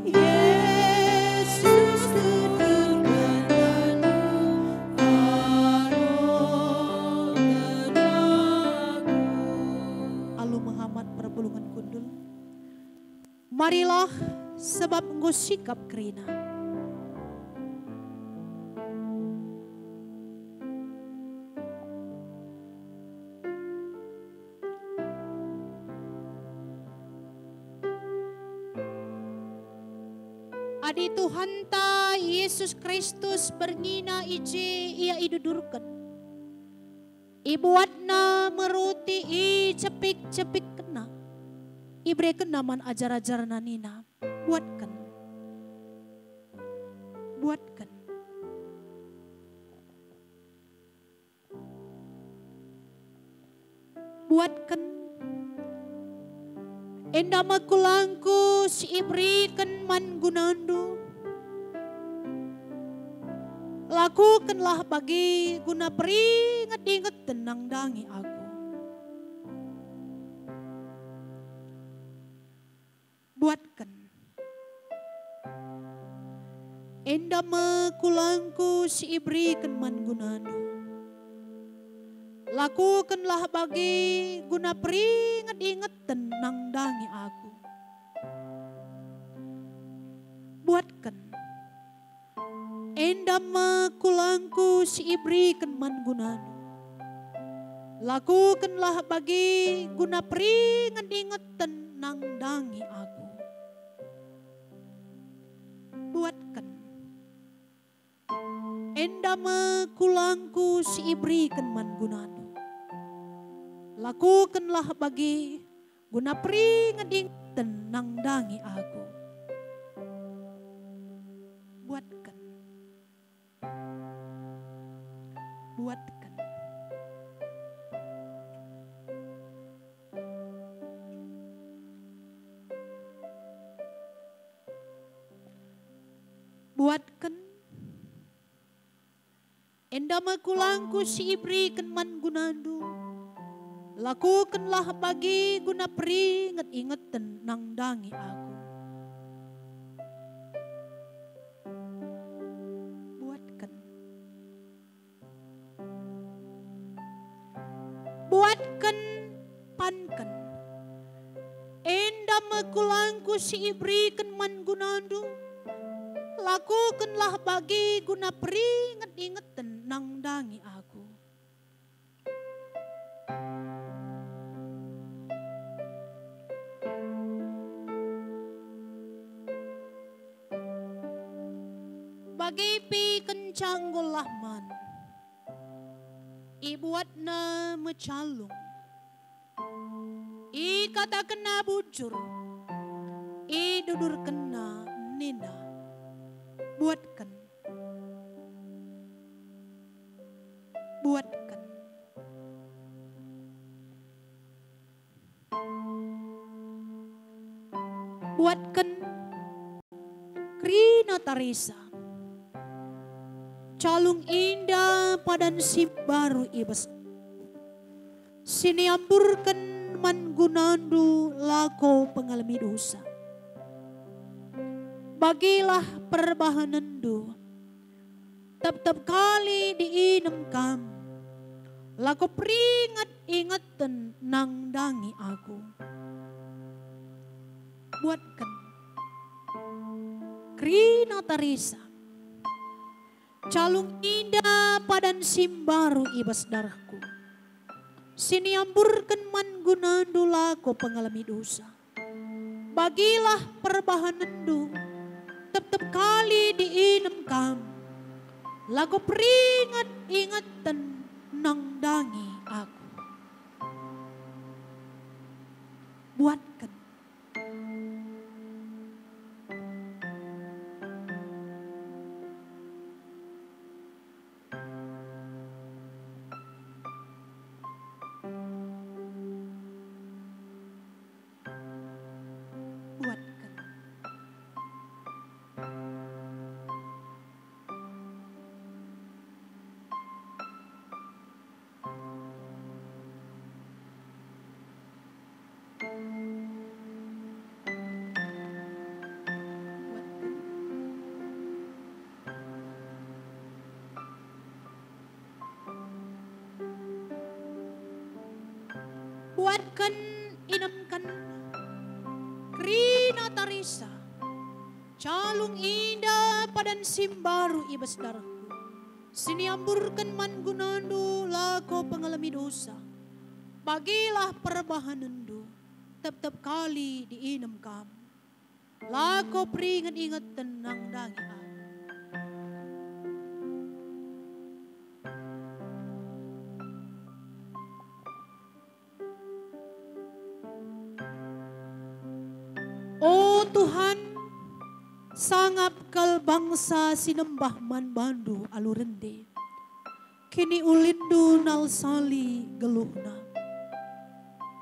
Yesus, tuturken bandu, aroken aku. Alu mehamat perpulungen kundul. Marilah, sebab enggo sikap kerina. Adi Tuhanta Yesus Kristus bernina i je Ia idudurken, ibuatNa me roti, icepik-cepikkenNa, iberekenNa man ajar-ajarNa nina, "Buatken, buatken." Buatken, enda me kulangku si iberiken man gunandu. Lakukenlah bage guna peringet-ingeten nandangi aku. Buatken. Enda me kulangku si iberiken man gunandu. Lakukenlah bage guna peringet-ingeten nandangi aku. Buatken. Enda me kulangku si iberiken man gunandu. Lakukenlah bage guna peringet-ingeten nandangi aku. Buatken. Enda me kulangku si iberiken man gunandu. Lakukenlah bage guna peringet-ingeten nandangi aku. Buatken. Buatken. Buatken. Enda me kulangku si iberiken man gunandu. Lakukenlah bage guna peringet-ingeten nandangi aku. Buatken. Buatken, panken. Enda me kulangku si iberiken man gunandu. Lakukenlah bage guna peringet-ingeten nandangi aku. Bage pe kenca enggo lah man, ibuatna me calung. Ikatakenna bujur, idudurkenna nina, "Buatken, buatken." Buatken kerina tarisa. Calung enda padan si mbaru i bas, si niamburken man gunandu lako pengalemi dosa. Bagilah perbahanenndu, tep-tep kali diinem kam, lako peringet-ingeten nandangi aku. Buatken kerina tarisa. Calung enda padan si mbaru i bas darehku, si niamburken man gunandu lako pengalemi dosa. Bagilah perbahanenndu, tep-tep kali diinem kam, lako peringet-ingeten nandangi aku. Buatken. Buatken. Buatken, inemken kerina tarisa. Calung enda padan si mbaru i bas darehku, si niamburken man gunandu lako pengalemi dosa. Bagilah perbahanenndu, tep-tep kali diinem kam, lako peringet-ingeten nandangi aku. O Tuhan, sangap kal bangsa si nembah man bandu alu rende. Kiniulinndu nal sali geluhna.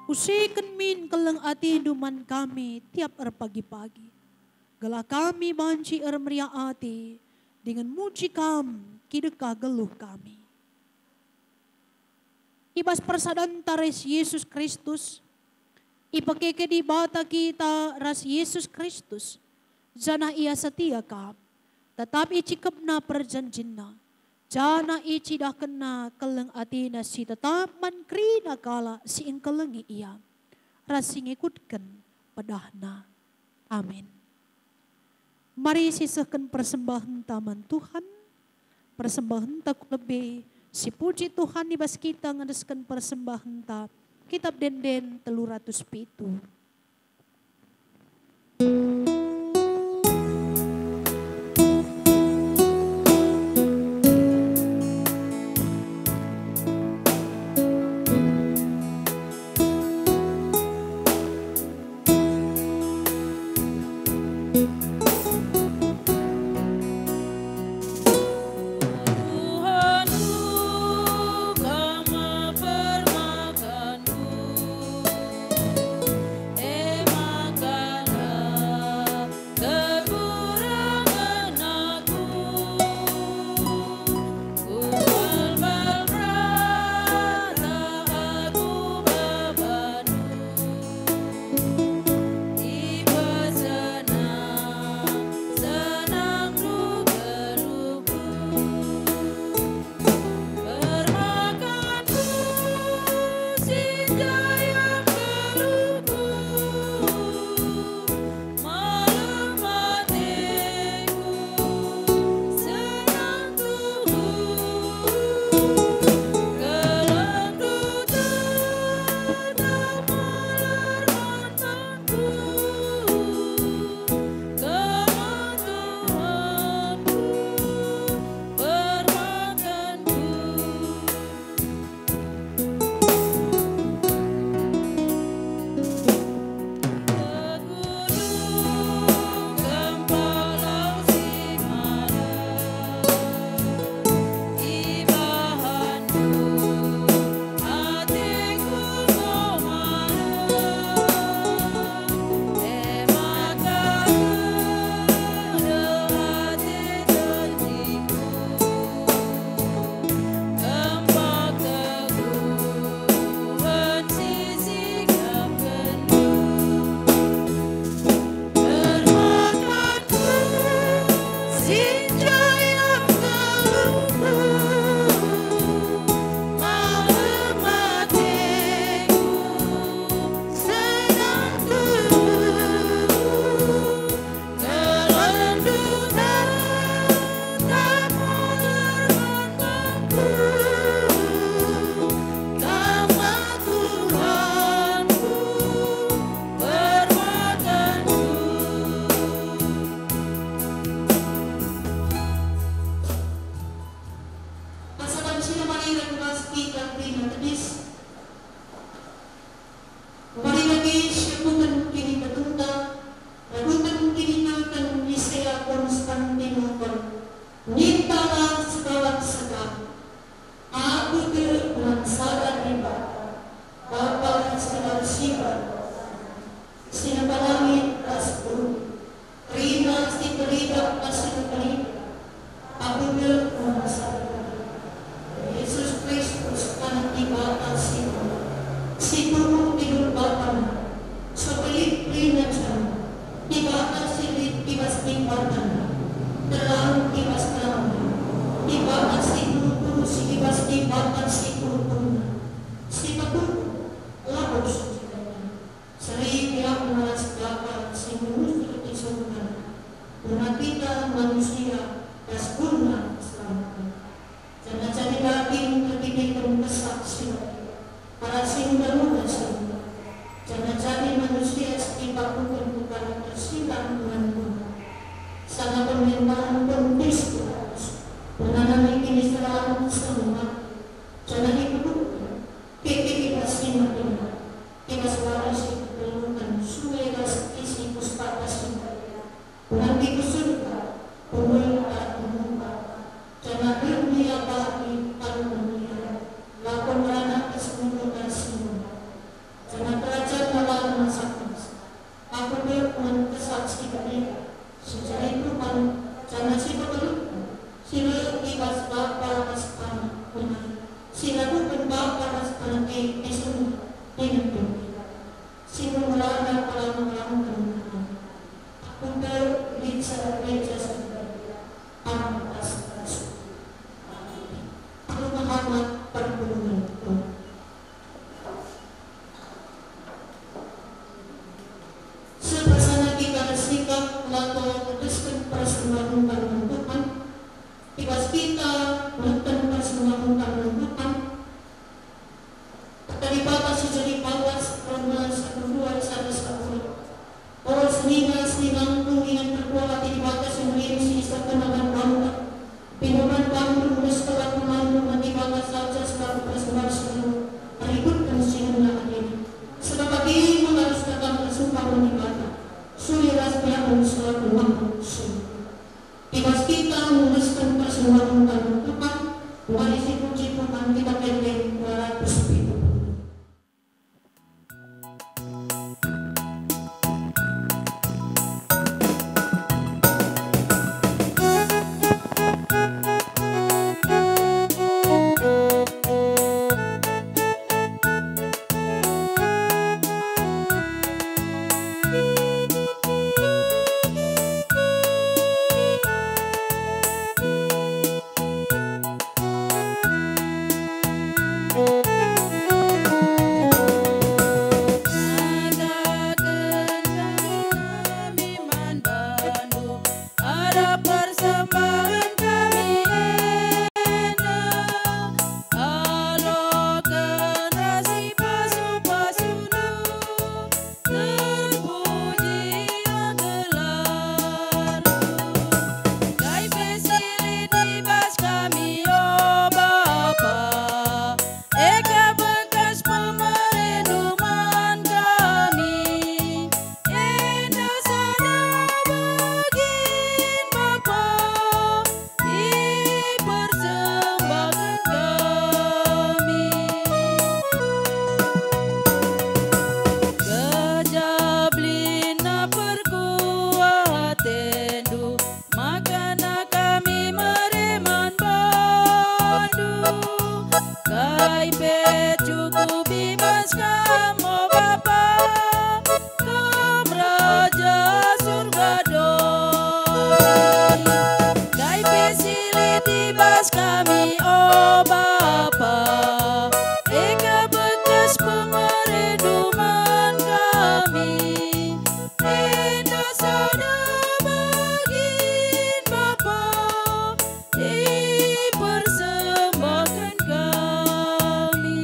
Usiken min keleng atindu man kami tiap erpagi-pagi, gelah kami banci ermeriah ate dingen muji Kam kidekah geluh kami. I bas persadanta ras Yesus Kristus, ipekeke Dibata kita ras Yesus Kristus, janah Ia setia kap, tetap icikepNa perjanjinNa, janah icidahkenNa keleng ateNa si tetap man kerina kalak si engkelengi Ia, ras si ngikutken pedahNa. Amin. Mari sisehken persembahenta man Tuhan. Persembahenta ku lebe, sipuji Tuhan i bas kita ngendesken persembahenta. Kitab Ende-enden telu ratus pitu. Dibata, terang i bas terangna, Dibata si kuru-kuru si i bas Dibata si kuru-kuruna, si pekuru, labo suci kena. Seri ia ras Bapa si ngusur i surga, guna kita manusia ras guna keselamatan. Janah jadi daging erkiteken Kesah si Badia, arah si enda-enda si enda. Janah jadi manusia si ipakuken ku kayu tersilang dengan guna. Sanga pementahen Pontius Pilatus, penanami kiniseran seh mate, janah ikuburken, keke i bas si mate ndai, i bas wari si keteluken sue ras isi Pustaka Si Badia. Nanti ku surga, kumbelna arah ku muka, janah reh ia bagi alu mulia, lako ngerana kesemutan si mulia. Janah kerajanna la ermasaknasa. Aku tek man Kesah Si Badia, si jadi Tuhan, janah si pegeluhken, si reh i bas Bapa ras Anak, guna si raduhken Bapa ras Anak e i surga dingen doni. Si ngerana kelamu-kelamu. Aku tek lit sada gereja si badia, aman ras bangsu. Aku mehamat perpulungen Tuhan. Seh pasana kita ersikap lako ngetesken persembahen kami man Tuhan, i bas kita ngetesken persembahen kami man Tuhan, Kata Dibata si jadi bagas, Roma satu dua, sada sepuluh. O senina-seninangku, inget perkuah ate Dibata si Merim si isehken man banta. Pindo man bandu, mulihken laku bandu man Dibata saja selaku persembahen si rikutken si ngena atena. Sebab bage me arusna kam ersumpah man Dibata, sue ras biakmu selaku makhluk si I bas kita mulihken persembahen kami Tuhan, mari sipuji Tuhan kita kende dua ratus pitu. Arah persembahen kami enda, aloken ras ipasu-pasuNdu, terpujilah gelarNdu. Kai pe si lit i bas kami, o Bapa, e ka bekas pemereNdu man kami. Enda sada bagin Bapa, ipersembahken kami. Gejap lina perkuah ateNdu, maka kami mere man bandu. Kai pe cukup i bas Kam, o Bapa, Kam Raja Surga doni. Kai pe si lit i bas kami, o Bapa, e ka bekas pemereNdu man kami. Enda sada bagin Bapa, ipersembahken kami.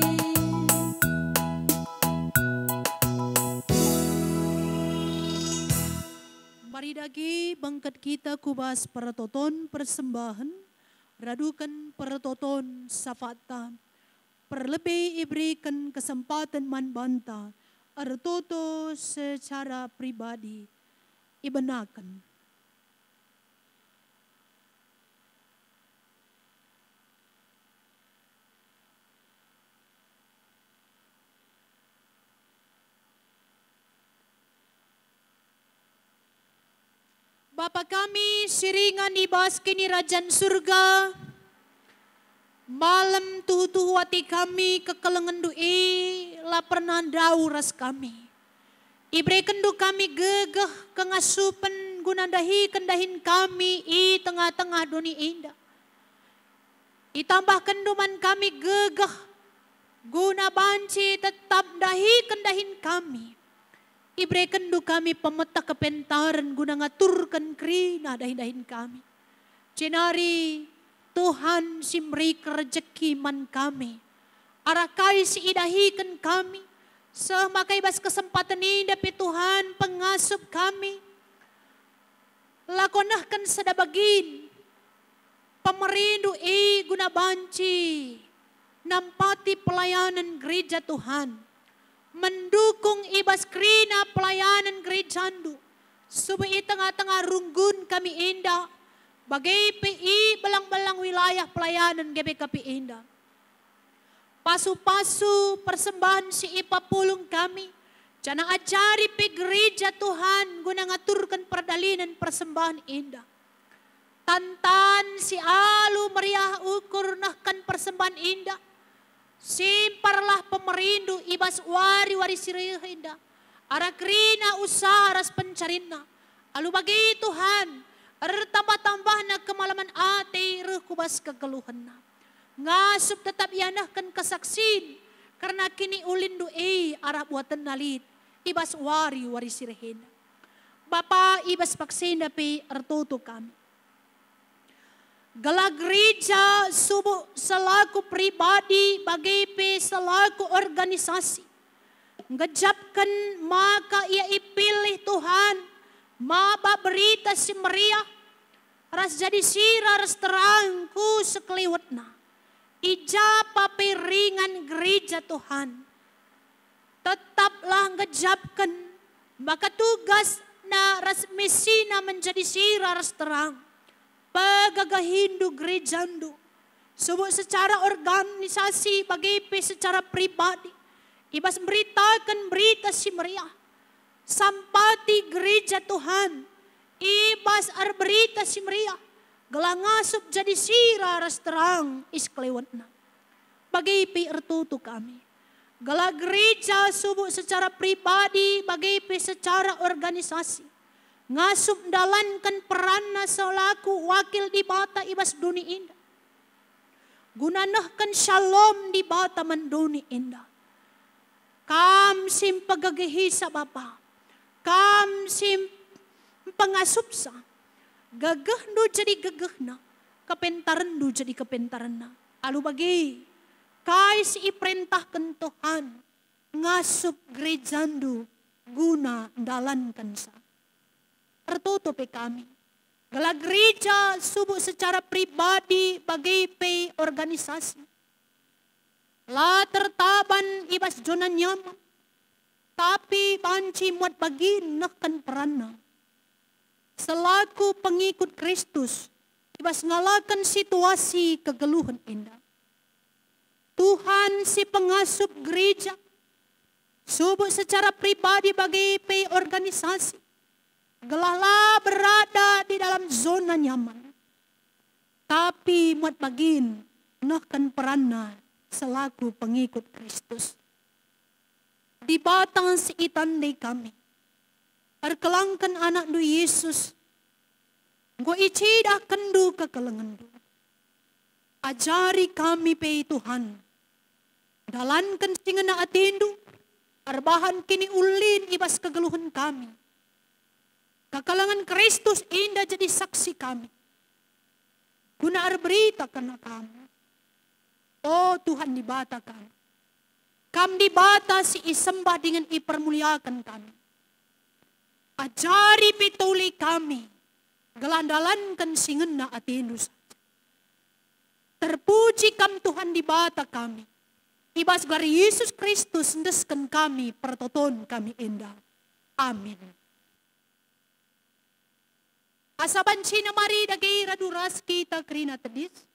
Mari dage bengket kita ku bas pertoton persembahen, raduken pertoton syafaat. Perlebe ibereken kesempaten man banta ertoto secara pribadi ibenaken. Bapa kami si ringan i bas Kinirajan Surga, malem tuhu-tuhu ate kami kekelengenNdu e la pernah ndauh ras kami. IberekenNdu kami gegeh, kengasupen, guna ndahiken dahin kami i tengah-tengah doni enda. ItambahkenNdu man kami gegeh, guna banci tetap ndahiken dahin kami. IberekenNdu kami pemeteh kepentaren guna ngaturken kerina dahin-dahin kami. Jenari Tuhan si meri rejeki man kami, arah kai si idahiken kami, seh maka i bas kesempaten enda pe Tuhan pengasup kami, lako nehken sada bagin pemerindu e guna banci nampati pelayanan gereja Tuhan, mendukung i bas kerina pelayanan gerejaNdu, subuk i tengah-tengah runggun kami enda, bage pe i belang-belang wilayah pelayanan G B K P enda. Pasu-pasu persembahen si ipapulung kami, janah ajari pe gereja Tuhan guna ngaturken perdalinen persembahen enda. Tan-tan si alu meriah ukur nehken persembahen enda, simparlah pemerindu i bas wari-wari si reh enda, arah kerina usaha ras pencarinna. Alu bage Tuhan, ertambah-tambahna kemalemen ate reh ku bas kegeluhenna. Ngasup tetap ia nehken kesaksin kerna kiniulinNdu e arah buatenna lit i bas wari-wari si reh enda. Bapa, i bas paksa enda pe ertoto kami. Gelah gereja subuk selaku pribadi bage pe selaku organisasi nggejapken maka ia ipilih Tuhan maba Berita Si Meriah ras jadi sira ras terang ku sekeliwetna. I ja pe ringan gereja Tuhan. Tetaplah nggejapken maka tugasna ras misina menjadi sira ras terang. Pegegehindu gerejandu, subuk secara organisasi bage pe secara pribadi, i bas mberitaken Berita Si Meriah. Sampati gereja Tuhan i bas erberita si meriah, gelah ngasup jadi sira ras terang i sekeliwetna. Bage pe ertoto kami, gelah gereja subuk secara pribadi bage pe secara organisasi ngasup ndalanken peranna selaku wakil Dibata i bas doni enda, guna nehken Shalom Dibata man doni enda. Kam si mpegegehisa, Bapa, Kam si mpengasupsa, gegehndu jadi gegehna, kepentarenndu jadi kepentarenna. Alu bage, kai si iperentahken Tuhan ngasup gerejandu guna ndalankensa. Ertoto pe kami, gelah gereja subuk secara pribadi bage pe organisasi la tertaban i bas zona nyaman, tapi banci muat bagin nehken peranna selaku pengikut Kristus i bas ngalaken situasi kegeluhen enda. Tuhan si pengasup gereja, subuk secara pribadi bage pe organisasi, gelah la berada di dalam zona nyaman, tapi muat bagin nehken peranna selaku pengikut Kristus. Dibata si itandai kami, erkelangken AnakNdu Yesus, enggo icidahkenNdu kekelengenNdu. Ajari kami pe, Tuhan, dalanken si ngena ateNdu, erbahan kiniulin i bas kegeluhen kami. Kekelengen Kristus enda jadi saksi kami, guna erberita kerna Kam. O Tuhan Dibata kami, Kam Dibata si isembah dingen ipermuliaken kami. Ajari pe tole kami, gelah ndalanken si ngena ateNdu saja. Terpuji Kam Tuhan Dibata kami, i bas gelar Yesus Kristus endesken kami pertoton kami enda. Amin. Asa banci mari dage radu ras kita kerina tedis.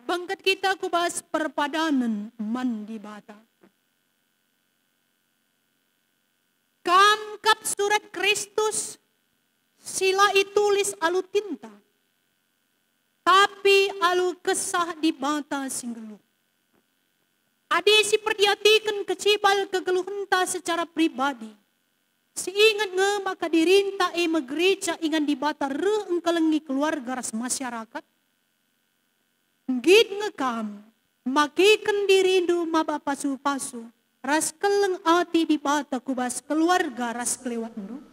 Bengket kita ku bas perpadanen man Dibata. Kam kap surat Kristus si la itulis alu tinta, tapi alu Kesah Dibata si nggeluh. Adi siperdiateken kecibal kegeluhenta secara pribadi, Si inget nge maka dirinta e me gereja ingan Dibata reh engkelengi keluarga ras masyarakat? Nggit nge kam, makeken dirindu maba pasu-pasu ras keleng ati Dibata ku bas keluarga ras kelewatndu?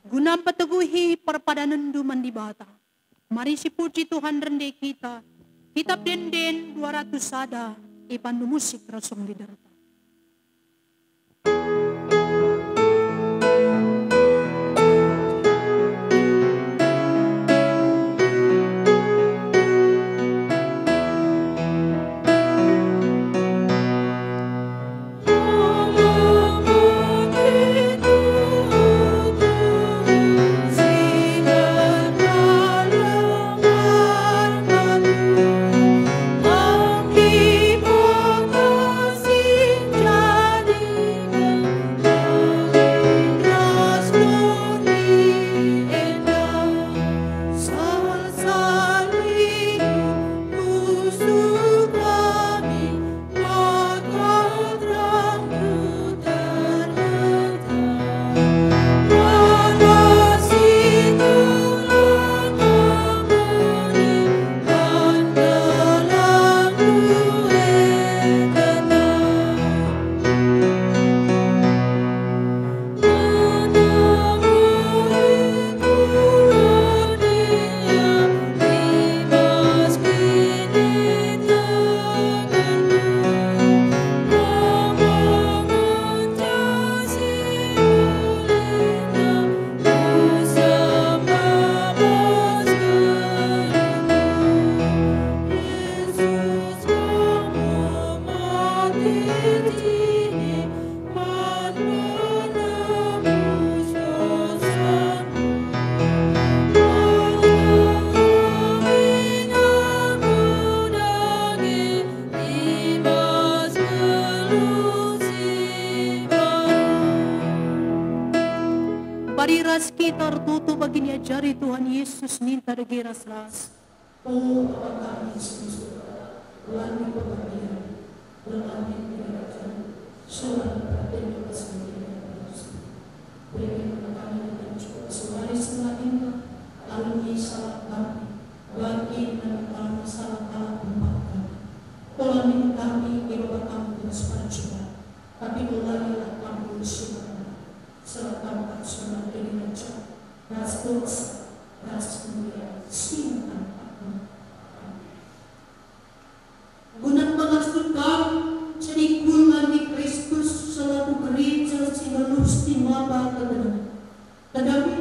Guna mpeteguhi perpadanenndu man Dibata, mari sipuji Tuhan rende kita. Kitap Ende-enden dua ratus sada, ipandu musik ras song leaderta. Mari ras kita ertoto bagi niajari Tuhan Yesus ninta dage ras-ras. O Bapa kami si i surga, landu pengadilan, berkati kerajaan, solah peratenNdu bas bumi bagi kami. Berikan kami dengan cukup sehari-hari, alu kami salah kami, bagi kami salah kalak pempat kami. Ola min kami ibaba kami ku bas pancuran, tapi belayalah kami dari si Jahat. Sebab Kam kap si mengandalken raja, ras kuasa, ras kemulian, singkap aku. Guna mengasup Kam jadi kula di Kristus selaku gereja si nggeluh si maba kegeluh. Tedem